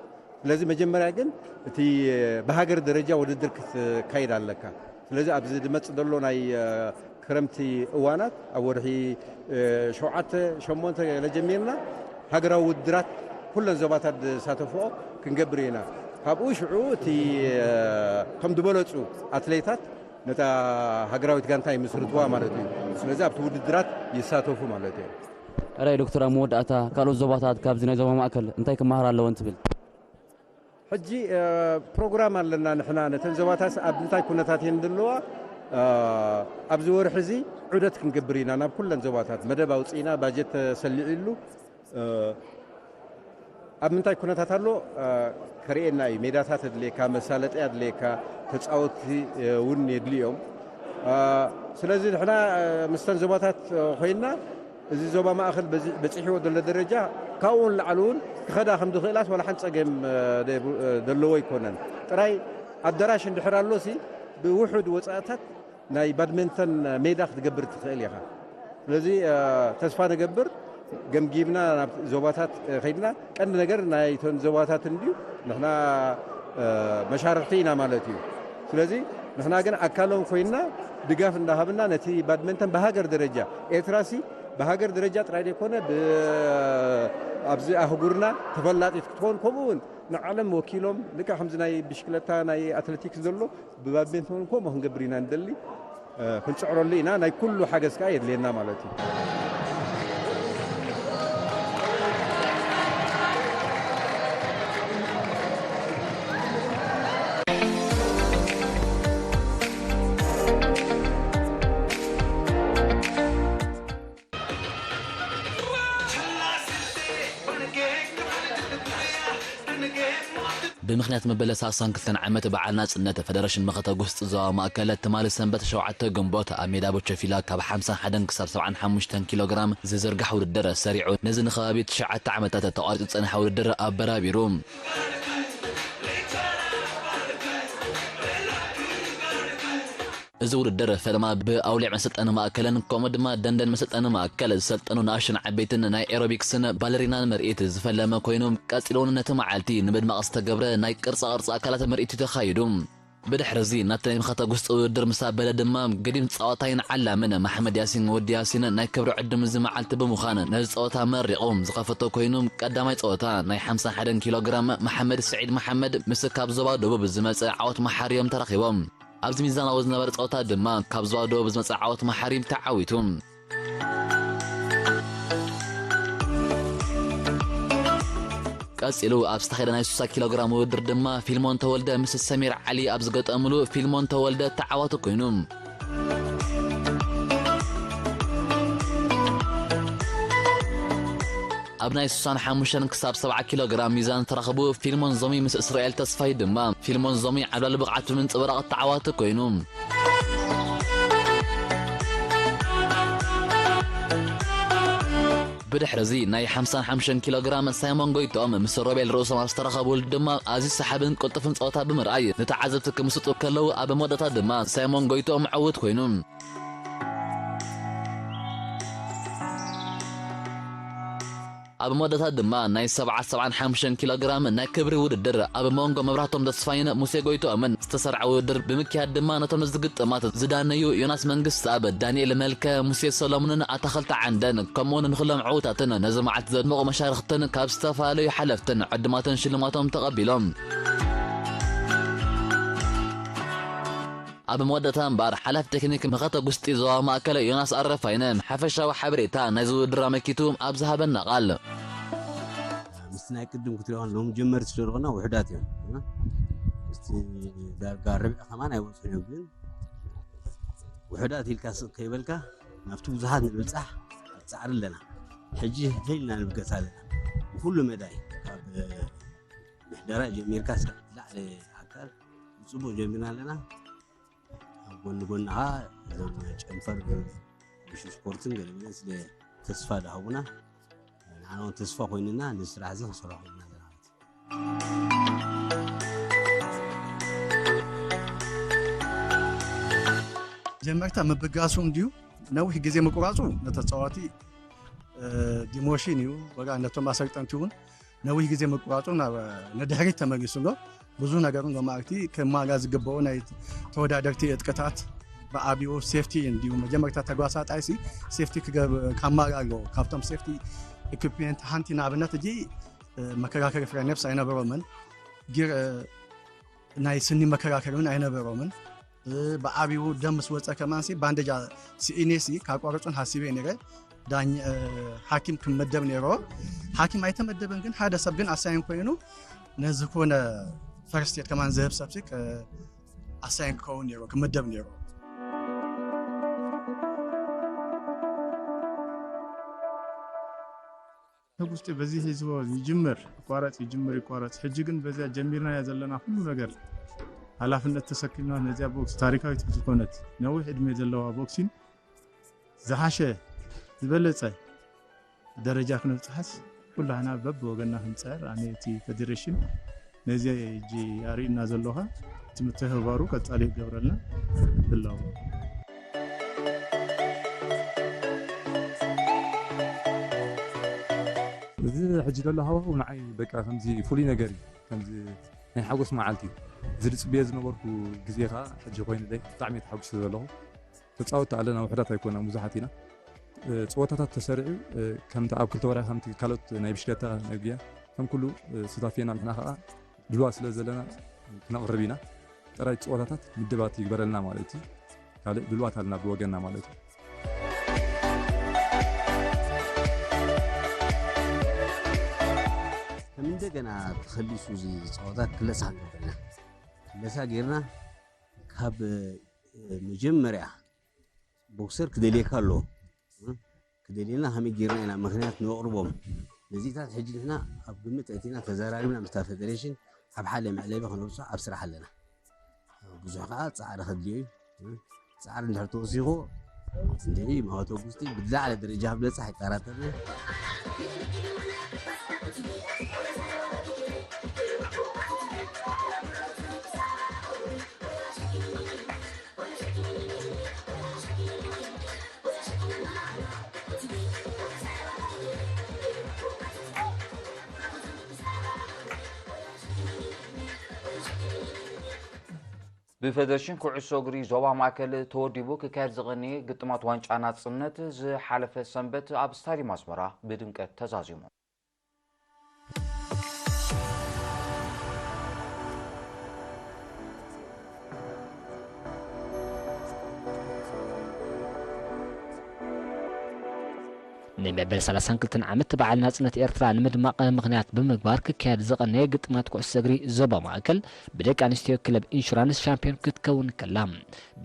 ስለዚ መጀመርያ ግን እቲ ብሃገር ደረጃ ውድድር ክትካይድ ኣለካ። ስለዚ ኣብዚ ዝመጽእ ዘሎ ናይ፣ እ፣ ክረምቲ እዋናት ኣብ ወርሒ፣ እ፣ ሸውዓተ፣ ሸሞንተ ገለ ጀሚርና ሃገራዊ ውድድራት ኩለን ዞባታት ዝሳተፍኦ ክንገብር ኢና። ካብኡ ሽዑ እቲ፣ እ፣ ከም ዝበለጹ ኣትሌታት ነታ ሃገራዊት ጋንታ ይምስርትዋ ማለት እዩ። ስለዚ ኣብቲ ውድድራት ይሳተፉ ማለት እዩ። ሕራይ ዶክተር፣ ኣብ መወዳእታ ካልኦት ዞባታት ካብዚ ናይ ዞባ ማእከል እንታይ ክመሃር ኣለወን ትብል? ሕጂ፣ እ፣ ፕሮግራም ኣለና ንሕና ነተን ዞባታት ኣብ ምንታይ ኩነታት እየን ዘለዋ፣ እ፣ ኣብዚ ወርሒ እዚ ዑደት ክንገብር ኢና ናብ ኩለን ዞባታት። መደብ ኣውጺእና፣ ባጀት ተሰሊዕሉ፣ እ፣ ኣብ ምንታይ ኩነታት ኣሎ፣ እ፣ ከርእየና እዩ። ሜዳታት የድልየካ፣ መሳለጢ የድልየካ፣ ተጻወትቲ፣ እ፣ እውን የድልዮም። እ፣ ስለዚ ንሕና፣ እ፣ ምስተን ዞባታት፣ እ፣ ኮይንና እዚ ዞባ ማእከል በዚ-፣ በጺሕዎ ዘሎ ደረጃ ካብኡ ንላዕሊ እውን ክኸዳ ከም ዝኽእላስ ዋላ ሓንቲ ጸገም፣ እ፣ ደብ-፣ እ፣ ዘለዎ ኣይኮነን። ጥራይ ኣዳራሽ እንድሕር ኣሎሲ ብውሑድ ወጻእታት ናይ ባድመንተን ሜዳ ክትገብር ትኽእል ኢኻ። ስለዚ፣ እ፣ ተስፋ ንገብር፣ ገምጊምና ናብ ዞባታት፣ እ፣ ከይድና ቀንዲ ነገር ናይተን ዞባታት እንድዩ ንሕና፣ እ፣ መሻርኽቲ ኢና ማለት እዩ። ስለዚ ንሕና ግን ኣካሎም ኮይንና ድጋፍ እንዳሃብና ነቲ ባድመንተን ብሃገር ደረጃ ኤርትራሲ ብሃገር ደረጃ ጥራይ ዘይኮነ፣ ብ-፣ ኣብዚ ኣህጉርና ተፈላጢት ክትኮን፣ ከምኡ እውን ንዓለም ወኪሎም፣ ልክዕ ከምዚ ናይ ብሽክለታ፣ ናይ ኣትሌቲክስ ዘሎ፣ ብባድሚንቶን ከምኡ ክንገብር ኢና ንደሊ። እ፣ ክንጽዕረሉ ኢና። ናይ ኩሉ ሓገዝ ከኣ የድልየና ማለት እዩ። ብምኽንያት መበል ሰላሳን ክልተን ዓመት በዓል ናጽነት፣ ፈደረሽን መኸተ ጉስጢ ዞባ ማእከል ትማሊ ሰንበት ሸውዓተ ግንቦት ኣብ ሜዳ ቦቸፊላ ካብ ሓምሳን ሓደን ክሳብ ሰብዓን ሓሙሽተን ኪሎ ግራም ዝዝርጋሕ ውድድር ሰሪዑ፣ ነዚ ንከባቢ ትሽዓተ ዓመታት ተቋሪጹ ዝጸንሐ ውድድር ኣበራቢሩ። እዚ ውድድር ፈለማ ብኣውሊዕ መሰልጠኒ ማእከልን ከምኡ ድማ ደንደን መሰልጠኒ ማእከል ዝሰልጠኑ ንኣሽቱን ዓበይትን ናይ ኤሮቢክስን ባለሪናን ምርኢት ዝፈለመ ኮይኑ፣ ቀጺሉ እውን ነቲ መዓልቲ ንምድማቕ ዝተገብረ ናይ ቅርጻ ቅርጺ ኣካላት ምርኢት እዩ ተኻይዱ። ብድሕሪ እዚ ናብቲ ናይ መኸተ ጉስጢ ውድድር ምስ ኣበለ ድማ፣ ገዲም ጻዋታይን ዓላምን መሓመድ ያሲን ወዲ ያሲን ናይ ክብሪ ዕድም እዚ መዓልቲ ብምዃን ነዚ ጸወታ መሪቑ ዝኸፈቶ ኮይኑ፣ ቀዳማይ ጸወታ ናይ ሓምሳን ሓደን ኪሎ ግራም መሓመድ ስዒድ መሓመድ ምስ ካብ ዞባ ደቡብ ዝመጸ ዓወት መሓሪ እዮም ተራኺቦም። ኣብዚ ሚዛናዊ ዝነበረ ጸወታ ድማ ካብ ዞባ ደቡብ ዝመጸ ዓወት መሓሪ ተዓዊቱ። ቀጺሉ ኣብ ዝተኻየደ ናይ ስሳ ኪሎ ግራም ውድድር ድማ ፊልሞን ተወልደ ምስ ሰሚር ዓሊ ኣብ ዝገጠምሉ ፊልሞን ተወልደ ተዓዋቲ ኮይኑ። ኣብ ናይ ስሳን ሓሙሽተን ክሳብ ሰብዓ ኪሎ ግራም ሚዛን ዝተረኸቡ ፊልሞን ዞሚ ምስ እስራኤል ተስፋይ ድማ፣ ፊልሞን ዞሚ ዓብላሊ ብቕዓት ብምንጽብራቕ ተዓዋቲ ኮይኑ። ብድሕሪ እዚ ናይ ሓምሳን ሓሙሽተን ኪሎ ግራም ሳይሞን ጎይትኦም ምስ ሮቤል ርእሶም ኣብ ዝተረኸብሉ ድማ ኣዝዩ ሰሓብን ቅልጡፍን ጸወታ ብምርኣይ ንተዓዘብቲ ክምስጡ ከለዉ፣ ኣብ መወዳእታ ድማ ሳይሞን ጎይትኦም ዕዉት ኮይኑ። ኣብ መወዳእታ ድማ ናይ ሰብዓ ሰብዓን ሓሙሽተን ኪሎ ግራም ናይ ክብሪ ውድድር ኣብ መንጎ መብራህቶም ተስፋይን ሙሴ ጎይትኦምን ዝተሰርዐ ውድድር ብምክያድ ድማ፣ ነቶም እዚ ግጥማት ዝዳነዩ ዮናስ መንግስትኣብ፣ ዳንኤል መልከ፣ ሙሴ ሰሎሙንን ኣታኸልቲ ዓንደን፣ ከምኡውን ንኹሎም ዕዉታትን ነዚ መዓልቲ ዘድመቑ መሻርኽትን ካብ ዝተፈላለዩ ሓለፍትን ዕድማትን ሽልማቶም ተቐቢሎም። ኣብ መወዳእታ እምበኣር፣ ሓላፊ ቴክኒክ መኸተ ጉስጢ ዞባ ማእከል ዮናስ ኣረፋይነ ሓፈሻዊ ሓበሬታ ናይዚ ውድድር ኣመልኪቱ ኣብ ዝሃበና ቃል፣ ምስቲ ናይ ቅድም ክትሪኦ ከለኹም ጀመርቲ ስለ ዝኾና ውሑዳት እዮም። ምስቲ ዳርጋ ርብዒ ከማን ኣይበጽሑን እዮም፣ ግን ውሑዳት ኢልካ ስቕ ከይበልካ ናብቲ ብዙሓት ንምብጻሕ ጻዕሪ ኣለና። ሕጂ ህይልና ንብገስ ኣለና። ብኩሉ መዳይ ካብ ምሕደራ ጀሚርካ እስካብ ላዕሊ ኣካል ብጽቡቕ ጀሚርና ኣለና። ኣብ ጎኒ ጎኒ ኸዓ እዞም ጨንፈር ብሽ ስፖርትን ገለመለን ስለ ተስፋ ዝሃቡና፣ ንዓና እውን ተስፋ ኮይኑና፣ ነዚ ስራሕ እዚ ክንሰርሖ ኮይንና ዘለና ማለት እዩ። ጀመርታ ምብጋሱ እንድዩ ነዊሕ ግዜ ምቁራጹ ንተጻዋቲ፣ እ፣ ዲሞሽን እዩ። ወላ ነቶም ኣሰልጠንቲ እውን ነዊሕ ግዜ ምቁራጹ ናብ ንድሕሪት ተመሊሱ ኣሎ። ብዙ ነገርን ሎማዕቲ ክማላ ዝግበኦ ናይ ተወዳደርቲ ዕጥቅታት ብዓቢኡ ሴፍቲ እንድዩ። መጀመርታ ተጓሳጣይሲ ሴፍቲ ክገብ-፣ ካማላ ኣሎ። ካብቶም ሴፍቲ ኢኩፕመንት ሓንቲ ንኣብነት እጂ፣ እ፣ መከላከሊ ፍረ ነብስ ኣይነበሮምን። ጊር፣ እ፣ ናይ ስኒ መከላከሊ እውን ኣይነበሮምን። እ፣ ብዓቢኡ ደም ምስ ወጸ ከማንሲ ባንደጃ ስኢኔሲ ካብ ቆርጹን ሓሲበ ነይረ። ዳኝ-፣ እ፣ ሓኪም ክመደብ ነይሮ። ሓኪም ኣይተመደበን፣ ግን ሓደ ሰብ ግን ኣሳይን ኮይኑ ነዚ ኮነ ፈርስት ኤድ ከማን ዝህብ ሰብሲ ክ-፣ ኣሳይን ክኸውን ነይሩ፣ ክመደብ ነይሩ። ሕጉስቲ በዚ ሒዝዎ ይጅምር ይቋረጽ፣ ይጅምር ይቋረጽ። ሕጂ ግን በዚያ ጀሚርናያ ዘለና ኩሉ ነገር ሓላፍነት ተሰኪምና ነዚያ ቦክስ ታሪካዊት ዝኾነት ነዊሕ ዕድመ ዘለዋ ቦክሲን ዝሓሸ ዝበለጸ ደረጃ ክነብጽሓስ ኩላህና በብወገንና ክንጽዕር፣ ኣነ እቲ ፌዴሬሽን ነዚ ሕጂ ኣርእዩና ዘሎ ኸኣ እቲ ምትሕብባሩ ቀጻሊ ይገብረልና ህላወ። እዚ ሕጂ ዘሎ ሃዋህው ንዓይ በቃ ከምዚ ፍሉይ ነገር እዩ። ከምዚ ናይ ሓጎስ መዓልቲ እዩ። እዚ ዝጽበዮ ዝነበርኩ ግዜ ኸኣ ሕጂ ኮይኑለይ። ብጣዕሚ እየ ተሓጒሰ ዘለኹ። ተጻወትቲ ኣለና፣ ውሑዳት ኣይኮናን፣ ብዙሓት ኢና። እ፣ ጸወታታት ተሰሪዑ፣ እ፣ ከምቲ ኣብ ክልተ ወርሒ ከምቲ ካልኦት ናይ ብሽክለታ ናይ ጉያ ከም ኩሉ፣ እ፣ ሱታፌና ንሕና ከኣ ድልዋ ስለ ዘለና ክነቕርብ ኢና። ጥራይ ጸወታታት ምድባት ይግበረልና ማለት እዩ። ካልእ ድልዋት ኣለና ብወገንና ማለት እዩ። ከም እንደገና ተኸሊሱ እዚ ጸወታ ክለሳ ክንገብር ኢና። ክለሳ ጌርና ካብ፣ እ፣ መጀመርያ ቦክሰር ክደልየካ ኣለዎ። እ? ክደልየና ከመይ ጌርና ኢና ምኽንያት ነቕርቦም። ነዚታት ሕጂ ንሕና ኣብ ግምት ኣእቲና ተዘራሪብና ምስታ ፌደሬሽን ኣብ ሓደ መዕለቢ ክነብፅሖ ኣብ ስራሕ ኣለና። ብዙሕ ከዓ ፃዕሪ ከድልዮ እዩ። እ? ፃዕሪ እንድሕር ተወሲኹ እንድዒ ማወት ኣጉስቲ ብዝለዓለ ደረጃ ክብለፅሕ ኣይጠራጠርን። ብፌደሬሽን ኩዕሶ እግሪ ዞባ ማእከል ተወዲቡ ክካየድ ዝቐነየ ግጥማት ዋንጫ ናጽነት ዝሓለፈ ሰንበት ኣብ ስታድየም ኣስመራ ብድምቀት ተዛዚሙ። ንመበል ሰላሳን ክልተን ዓመት በዓል ናጽነት ኤርትራ ንምድማቕ ምኽንያት ብምግባር ክካየድ ዝቐነየ ግጥማት ኩዕሶ እግሪ ዞባ ማእከል ብደቂ ኣንስትዮ ክለብ ኢንሹራንስ ሻምፒዮን ክትከውን ከላ፣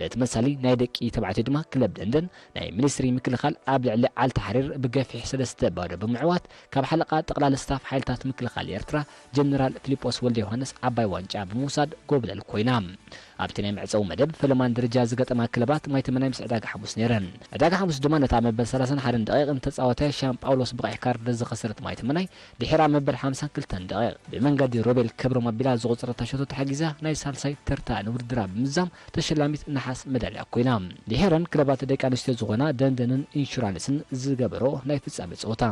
በተመሳሳሊ ናይ ደቂ ተባዕትዮ ድማ ክለብ ደንደን ናይ ሚኒስትሪ ምክልኻል ኣብ ልዕሊ ዓል ተሓሪር ብገፊሕ ሰለስተ ባዶ ብምዕዋት ካብ ሓለቓ ጠቕላሊ ስታፍ ሓይልታት ምክልኻል ኤርትራ ጀነራል ፊሊጶስ ወልደ ዮሃንስ ዓባይ ዋንጫ ብምውሳድ ጎብለል ኮይና። ኣብቲ ናይ መዕጸዊ መደብ ፈለማን ደረጃ ዝገጠማ ክለባት ማይ ተመናይ ምስ ዕዳጋ ሓሙስ ነይረን። ዕዳጋ ሓሙስ ድማ ነታ መበል ሰላሳን ሓደን ደቂቕ ንተጻወተ ሻም ጳውሎስ ብቐይሕ ካርድ ዝኸሰረት ማይ ተመናይ ድሒራ መበል ሓምሳን ክልተን ደቂቕ ብመንገዲ ሮቤል ክብሮም ኣቢላ ዝቖጸረታ ሸቶ ተሓጊዛ ናይ ሳልሳይ ተርታ ንውድድራ ብምዛም ተሸላሚት ነሓስ መዳልያ ኮይና። ድሒረን ክለባት ደቂ ኣንስትዮ ዝኾና ደንደንን ኢንሹራንስን ዝገበሮ ናይ ፍጻመ ጸወታ።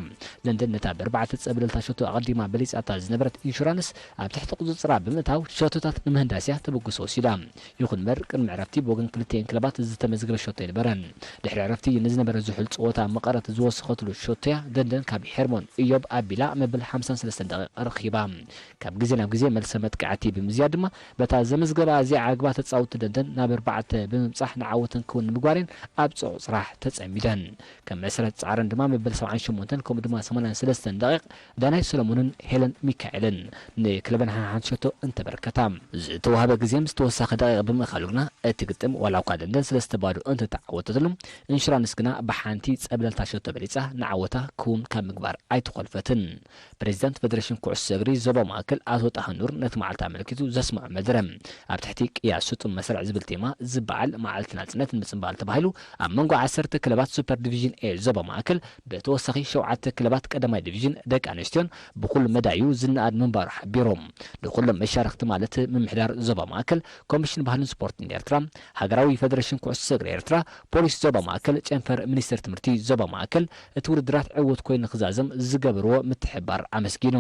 ደንደን ነታ ብኣርባዕተ ጸብለልታ ሸቶ ኣቐዲማ በሊጻታ ዝነበረት ኢንሹራንስ ኣብ ትሕቲ ቁጽጽራ ብምእታው ሸቶታት ንምህንዳስ እያ ተበግሶ ወሲዳ። ይኹን እምበር ቅድሚ ዕረፍቲ ብወገን ክልቲኤን ክለባት ዝተመዝገበ ሸቶ ኣይነበረን። ድሕሪ ዕረፍቲ ንዝነበረ ዝሑል ጸወታ መቐረት ዝወሰኸትሉ ሸቶያ ደንደን ካብ ሄርሞን እዮብ ኣቢላ መበል ሓምሳን ሰለስተን ደቂቕ ረኺባ። ካብ ግዜ ናብ ግዜ መልሰ መጥቃዕቲ ብምዝያድ ድማ በታ ዘመዝገባ እዚኣ ዓግባ ተጻወቲ ደንደን ናብ ኣርባዕተ ብምብጻሕ ንዓወተን ክውን ንምግባር እየን ኣብ ጽዑቕ ስራሕ ተጸሚደን። ከም መሰረት ጻዕረን ድማ መበል ሰብዓን ሸሞንተን ከምኡ ድማ ሰማንያን ሰለስተን ደቂቕ ዳናይ ሰለሞንን ሄለን ሚካኤልን ንክለበን ሓንሓንቲ ሸቶ እንተበርከታ። ዝተዋህበ ግዜ ምስ ተወሳኺ ደቂቕ ብምእካሉ ግና እቲ ግጥም ዋላ እኳ ደንደን ሰለስተ ባዶ እንተተዓወተትሉ፣ ኢንሹራንስ ግና ብሓንቲ ጸብለልታ ሸቶ በሊጻ ንዓወታ ክውን ካብ ምግባር ኣይተኾልፈትን። ፕሬዚዳንት ፌደሬሽን ኩዕሶ እግሪ ዞባ ማእከል ኣቶ ጣህኑር ነቲ መዓልቲ ኣመልኪቱ ዘስምዖ መደረ፣ ኣብ ትሕቲ ቅያ ስጡም መስርዕ ዝብል ቴማ ዝበዓል መዓልቲ ናጽነት ንምጽንባል ተባሂሉ ኣብ መንጎ ዓሰርተ ክለባት ሱፐር ዲቪዥን ኤ ዞባ ማእከል ብተወሳኺ ሸውዓተ ክለባት ቀዳማይ ዲቪዥን ደቂ ኣንስትዮን ብኹሉ መዳዩ ዝነኣድ ምንባሩ ሓቢሮም። ንኹሎም መሻርኽቲ ማለት ምምሕዳር ዞባ ማእከል፣ ኮሚሽን ባህልን ስፖርትን ኤርትራ፣ ሃገራዊ ፌደሬሽን ኩዕሶ እግሪ ኤርትራ፣ ፖሊስ ዞባ ማእከል፣ ጨንፈር ሚኒስቴር ትምህርቲ ዞባ ማእከል፣ እቲ ውድድራት ዕዉት ኮይኑ ንኽዛዘም ዝገበርዎ ምትሕብባር ኣመስጊኑ።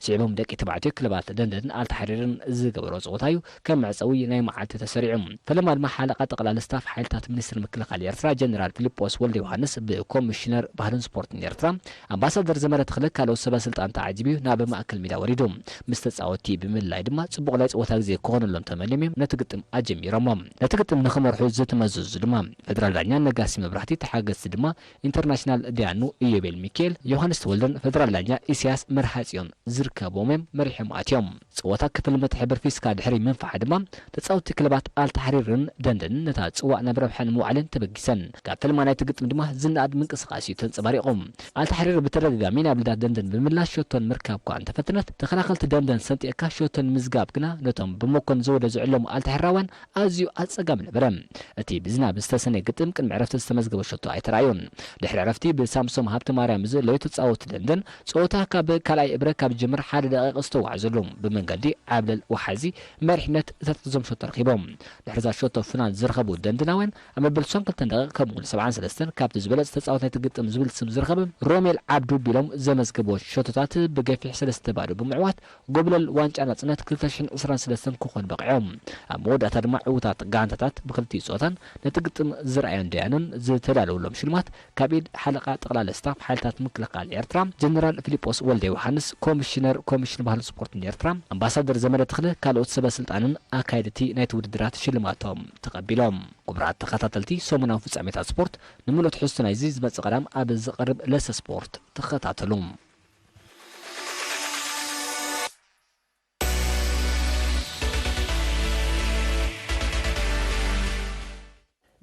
ስዒቦም ደቂ ተባዕትዮ ክለባት ደንደንን ኣልታሕሪርን ዝገበርዎ ጸወታ እዩ ከም መዕጸዊ ናይ መዓልቲ ተሰሪዑ። ፈለማ ድማ ሓለቓ ጠቕላሊ ስታፍ ሓይልታት ሚኒስትሪ ምክልኻል ኤርትራ ጀነራል ፊሊጶስ ወልደ ዮሃንስ ብኮሚሽነር ባህልን ስፖርትን ኤርትራ ኣምባሳደር ዘመረ ተኽለ ካልኦት ሰበ ስልጣን ተዓጂቡ ናብ ማእከል ሜዳ ወሪዱ። ምስ ተጻወትቲ ብምልላይ ድማ ጽቡቕ ናይ ጸወታ ግዜ ክኾነሎም ተመንዮም እዮም ነቲ ግጥም ኣጀሚሮሞ። ነቲ ግጥም ንኽመርሑ ዝተመዘዙ ድማ ፌደራል ዳኛ ነጋሲ መብራህቲ፣ ተሓገዝቲ ድማ ኢንተርናሽናል ዳያኑ ኢዮቤል ሚካኤል፣ ዮሃንስ ተወልደን ፌደራል ዳኛ ኢሳያስ መርሃጽዮን ዝርከብዎም እዮም መሪሖም ኣትዮም። ጸወታ ክፍል መትሕብር ፊስካ ድሕሪ ምንፋሕ ድማ ተጻወትቲ ክለባት ኣልታሕሪርን ደንደንን ነታ ጽዋእ ናብ ረብሐ ንምውዓልን ተበጊሰን። ካብ ፈለማ ናይቲ ግጥም ድማ ዝነኣድ ምንቅስቓስ እዩ ተንጸባሪቑ። ኣልታሕሪር ብተደጋጋሚ ናብ ልዳት ደንደን ብምላሽ ሸቶን ምርካብ እኳ እንተፈተነት፣ ተኸላኸልቲ ደንደን ሰንጢቕካ ሸቶን ምዝጋብ ግና ነቶም ብመኮን ዘውደ ዝዕለሙ ኣልታሕራውያን ኣዝዩ ኣጸጋሚ ነበረ። እቲ ብዝናብ ዝተሰነየ ግጥም ቅድሚ ዕረፍቲ ዝተመዝገበ ሸቶ ኣይተራእዮን። ድሕሪ ዕረፍቲ ብሳምሶን ሶም ሃብተ ማርያም እዚ ለይቱ ጻወት ደንደን ጸወታ ካብ ካልኣይ እብረ ካብ ጀምር ሓደ ደቂቕ ዝተዋዕዘሉ ብመንገዲ ዓብለል ወሓዚ መሪሕነት ተትሕዞም ሸቶ ረኺቦም። ድሕርዛ ሸቶ ፍናን ዝረኸቡ ደንደናውያን ኣብ መበል ሰብዓን ክልተን ደቂቕ ከምኡውን ሰብዓን ሰለስተን ካብቲ ዝበለጸ ተጻወት ናይቲ ግጥም ዝብል ስም ዝረኸበ ሮሜል ዓብዱ ቢሎም ዘመዝገቦ ሸቶታት ብገፊሕ ሰለስተ ባዶ ብምዕዋት ጎብለል ዋንጫ ናጽነት ክልተ ሽሕን ዕስራን ሰለስተን ክኾን በቒዖም። ኣብ መወዳእታ ድማ ዕዉታት ጋንታታት ብክልቲኡ ጾታን ነቲ ግጥም ዝረኣዮን ደያኑን ዝተዳለወሎም ሽልማት ካብ ኢድ ሓለቓ ጠቕላላ ስታፍ ሓይልታት ምክልኻል ኤርትራ ጀነራል ፊሊጶስ ወልደ ዮሃንስ፣ ኮሚሽነር ኮሚሽን ባህልን ስፖርትን ኤርትራ ኣምባሳደር ዘመደ ተኽለ፣ ካልኦት ሰበ ስልጣንን ኣካየድቲ ናይቲ ውድድራት ሽልማቶም ተቐቢሎም። ክቡራት ተኸታተልቲ ሰሙናዊ ፍጻሜታት ስፖርት፣ ንምሉእ ትሕዝቶ ናይዚ ዝመጽእ ቀዳም ኣብ ዝቐርብ ለሰ ስፖርት ተኸታተሉ።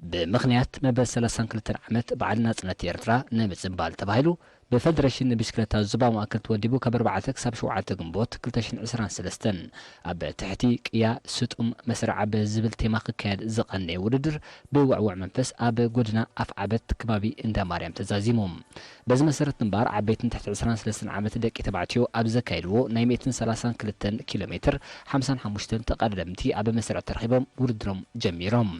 ብምኽንያት መበል ሰላሳን ክልተን ዓመት በዓል ናጽነት ኤርትራ ንምጽንባል ተባሂሉ፣ ብፈደረሽን ብሽክለታ ዞባ ማእከል ተወዲቡ ካብ ኣርባዕተ ክሳብ ሸውዓተ ግንቦት ክልተ ሽሕን ዕስራን ሰለስተን ኣብ ትሕቲ ቅያ ስጡም መስርዕ ኣብ ዝብል ቴማ ክካየድ ዝቐነየ ውድድር ብውዕውዕ መንፈስ ኣብ ጎደና ኣፍዓበት ከባቢ እንዳ ማርያም ተዛዚሙ። በዚ መሰረት እምበኣር ዓበይትን ትሕቲ ዕስራን ሰለስተን ዓመት ደቂ ተባዕትዮ ኣብ ዘካየድዎ ናይ ሚእትን ሰላሳን ክልተን ኪሎ ሜትር ሓምሳን ሓሙሽተን ተቐዳደምቲ ኣብ መስርዕ ተረኺቦም ውድድሮም ጀሚሮም።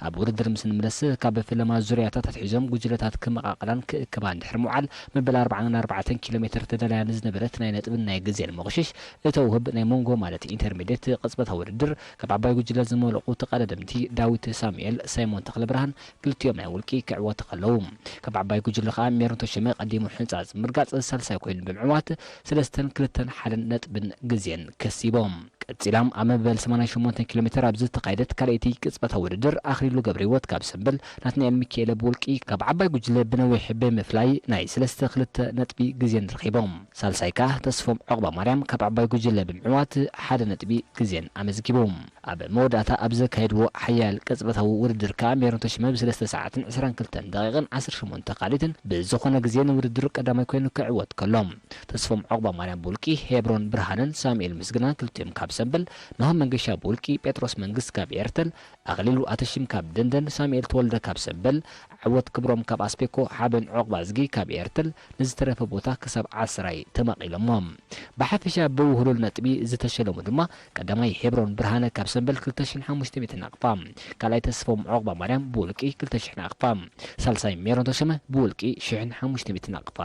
ኣብ ውድድር ምስ እንምለስ ካብ ፈለማ ዙርያታት ኣትሒዞም ጉጅለታት ክመቓቐላን ክእከባን ድሕሪ ምውዓል መበል ኣርባዓን ኣርባዕተን ኪሎ ሜትር ተዳልያ ንዝነበረት ናይ ነጥብን ናይ ግዜን መቑሽሽ እተውህብ ናይ መንጎ ማለት ኢንተርሜድየት ቅጽበታዊ ውድድር ካብ ዓባይ ጉጅለ ዝመለቑ ተቐዳደምቲ ዳዊት ሳሙኤል፣ ሳይሞን ተኽለብርሃን ክልቲኦም ናይ ውልቂ ክዕወቱ ከለዉ፣ ካብ ዓባይ ጉጅለ ከኣ ሜሮን ተሸመ ቀዲሙ ሕንጻጽ ምርጋጽ ሳልሳይ ኮይኑ ብምዕዋት ሰለስተን ክልተን ሓደን ነጥብን ግዜን ከሲቦም። ቀጺሎም ኣብ መበል ሰማንያን ሸሞንተን ኪሎ ሜትር ኣብ ዝተኻየደት ካልኣይቲ ቅጽበታዊ ውድድር ኣኽሊሉ ገብረህይወት ካብ ሰምበል፣ ናትናኤል ሚካኤለ ብውልቂ ካብ ዓባይ ጉጅለ ብነዊሕ ብምፍላይ ናይ ሰለስተ ክልተ ነጥቢ ግዜን ረኺቦም። ሳልሳይ ከኣ ተስፎም ዑቕባ ማርያም ካብ ዓባይ ጉጅለ ብምዕዋት ሓደ ነጥቢ ግዜን ኣመዝጊቡ። ኣብ መወዳእታ ኣብ ዘካየድዎ ሓያል ቅጽበታዊ ውድድር ከኣ ሜሮን ተሽመ ብሰለስተ ሰዓትን ዕስራን ክልተን ደቂቕን ዓሰርተ ሸሞንተ ካሊትን ብዝኾነ ግዜ ንውድድሩ ቀዳማይ ኮይኑ ክዕወት ከሎ፣ ተስፎም ዑቕባ ማርያም ብውልቂ፣ ሄብሮን ብርሃነን ሳሙኤል ምስግናን ክልቲኦም ካብ ሰምበል፣ ናሆም መንገሻ ብውልቂ፣ ጴጥሮስ መንግስት ካብ ኤርተል፣ ኣኽሊሉ ኣተሽም ካብ ደንደን፣ ሳሙኤል ተወልደ ካብ ሰምበል፣ ዓወት ክብሮም ካብ ኣስፔኮ፣ ሓበን ዑቕባዝጊ ካብ ኤርተል ንዝተረፈ ቦታ ክሳብ ዓስራይ ተመቒሎሞ። ብሓፈሻ ብውህሉል ነጥቢ ዝተሸለሙ ድማ ቀዳማይ ሄብሮን ብርሃነ ካብ ሰምበል ክልተ ሽሕን ሓሙሽተ ሚእትን ናቕፋ፣ ካልኣይ ተስፎም ዑቕባ ማርያም ብውልቂ ክልተ ሽሕ ናቕፋ፣ ሳልሳይ ሜሮን ተሾመ ብውልቂ ሽሕን ሓሙሽተ ሚእትን ናቕፋ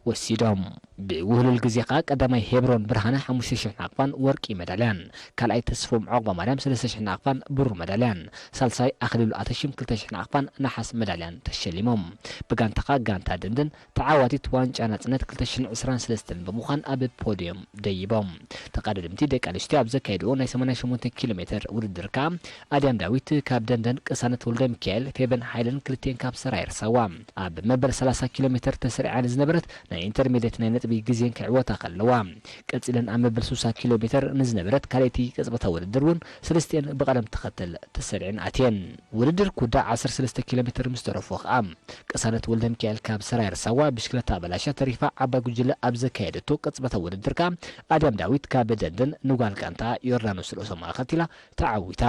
ወሲዶም። ብውህሉል ግዜ ከኣ ቀዳማይ ሄብሮን ብርሃነ ሓሙሽተ ሽሕ ናቕፋን ወርቂ መዳልያን፣ ካልኣይ ተስፎም ዑቕባ ማርያም ሰለስተ ሽሕ ናቕፋን ብሩር መዳልያን፣ ሳልሳይ ኣኽሊሉ ኣተሽም ክልተ ሽሕ ናቕፋን ነሓስ መዳልያን ተሸሊሞም። ብጋንታ ከኣ ጋንታ ደንደን ተዓዋቲት ዋንጫ ናጽነት ክልተ ሽሕን ዕስራን ሰለስተን ብምዃን ኣብ ፖድዮም ደይቦም። ተቐዳደምቲ ደቂ ኣንስትዮ ኣብ ዘካየድዎ ናይ ሰማንያን ሸሞንተን ኪሎ ሜትር ውድድር ከኣ ኣድያም ዳዊት ካብ ደንደን፣ ቅሳነት ወልደ ሚካኤል፣ ፌበን ሓይለን ክልቲኤን ካብ ሰራየር ሳዋ ኣብ መበል ሰላሳ ኪሎ ሜትር ተሰሪዐን ዝነበረት ናይ ኢንተርሜድየት ናይ ነጥቢ ግዜን ክዕወታ ከለዋ፣ ቀጺለን ኣብ መበል ስሳ ኪሎ ሜትር ንዝነበረት ካልኣይቲ ቅጽበታዊ ውድድር እውን ሰለስቲኤን ብቐደም ተኸተል ተሰሪዐን ኣትየን። ውድድር ኩዳ ዓሰርተ ሰለስተ ኪሎ ሜትር ምስ ተረፎ ከኣ ቅሳነት ወልደ ሚካኤል ካብ ሰራየር ሳዋ ብሽክለታ ኣበላሻ ተሪፋ ዓባይ ጉጅለ ኣብ ዘካየደቶ ቅጽበታዊ ውድድር ከኣ ኣድያም ዳዊት ካብ ደንደን ንጓል ጋንታ ዮርዳኖስ ርእሶም ኣኸቲላ ተዓዊታ።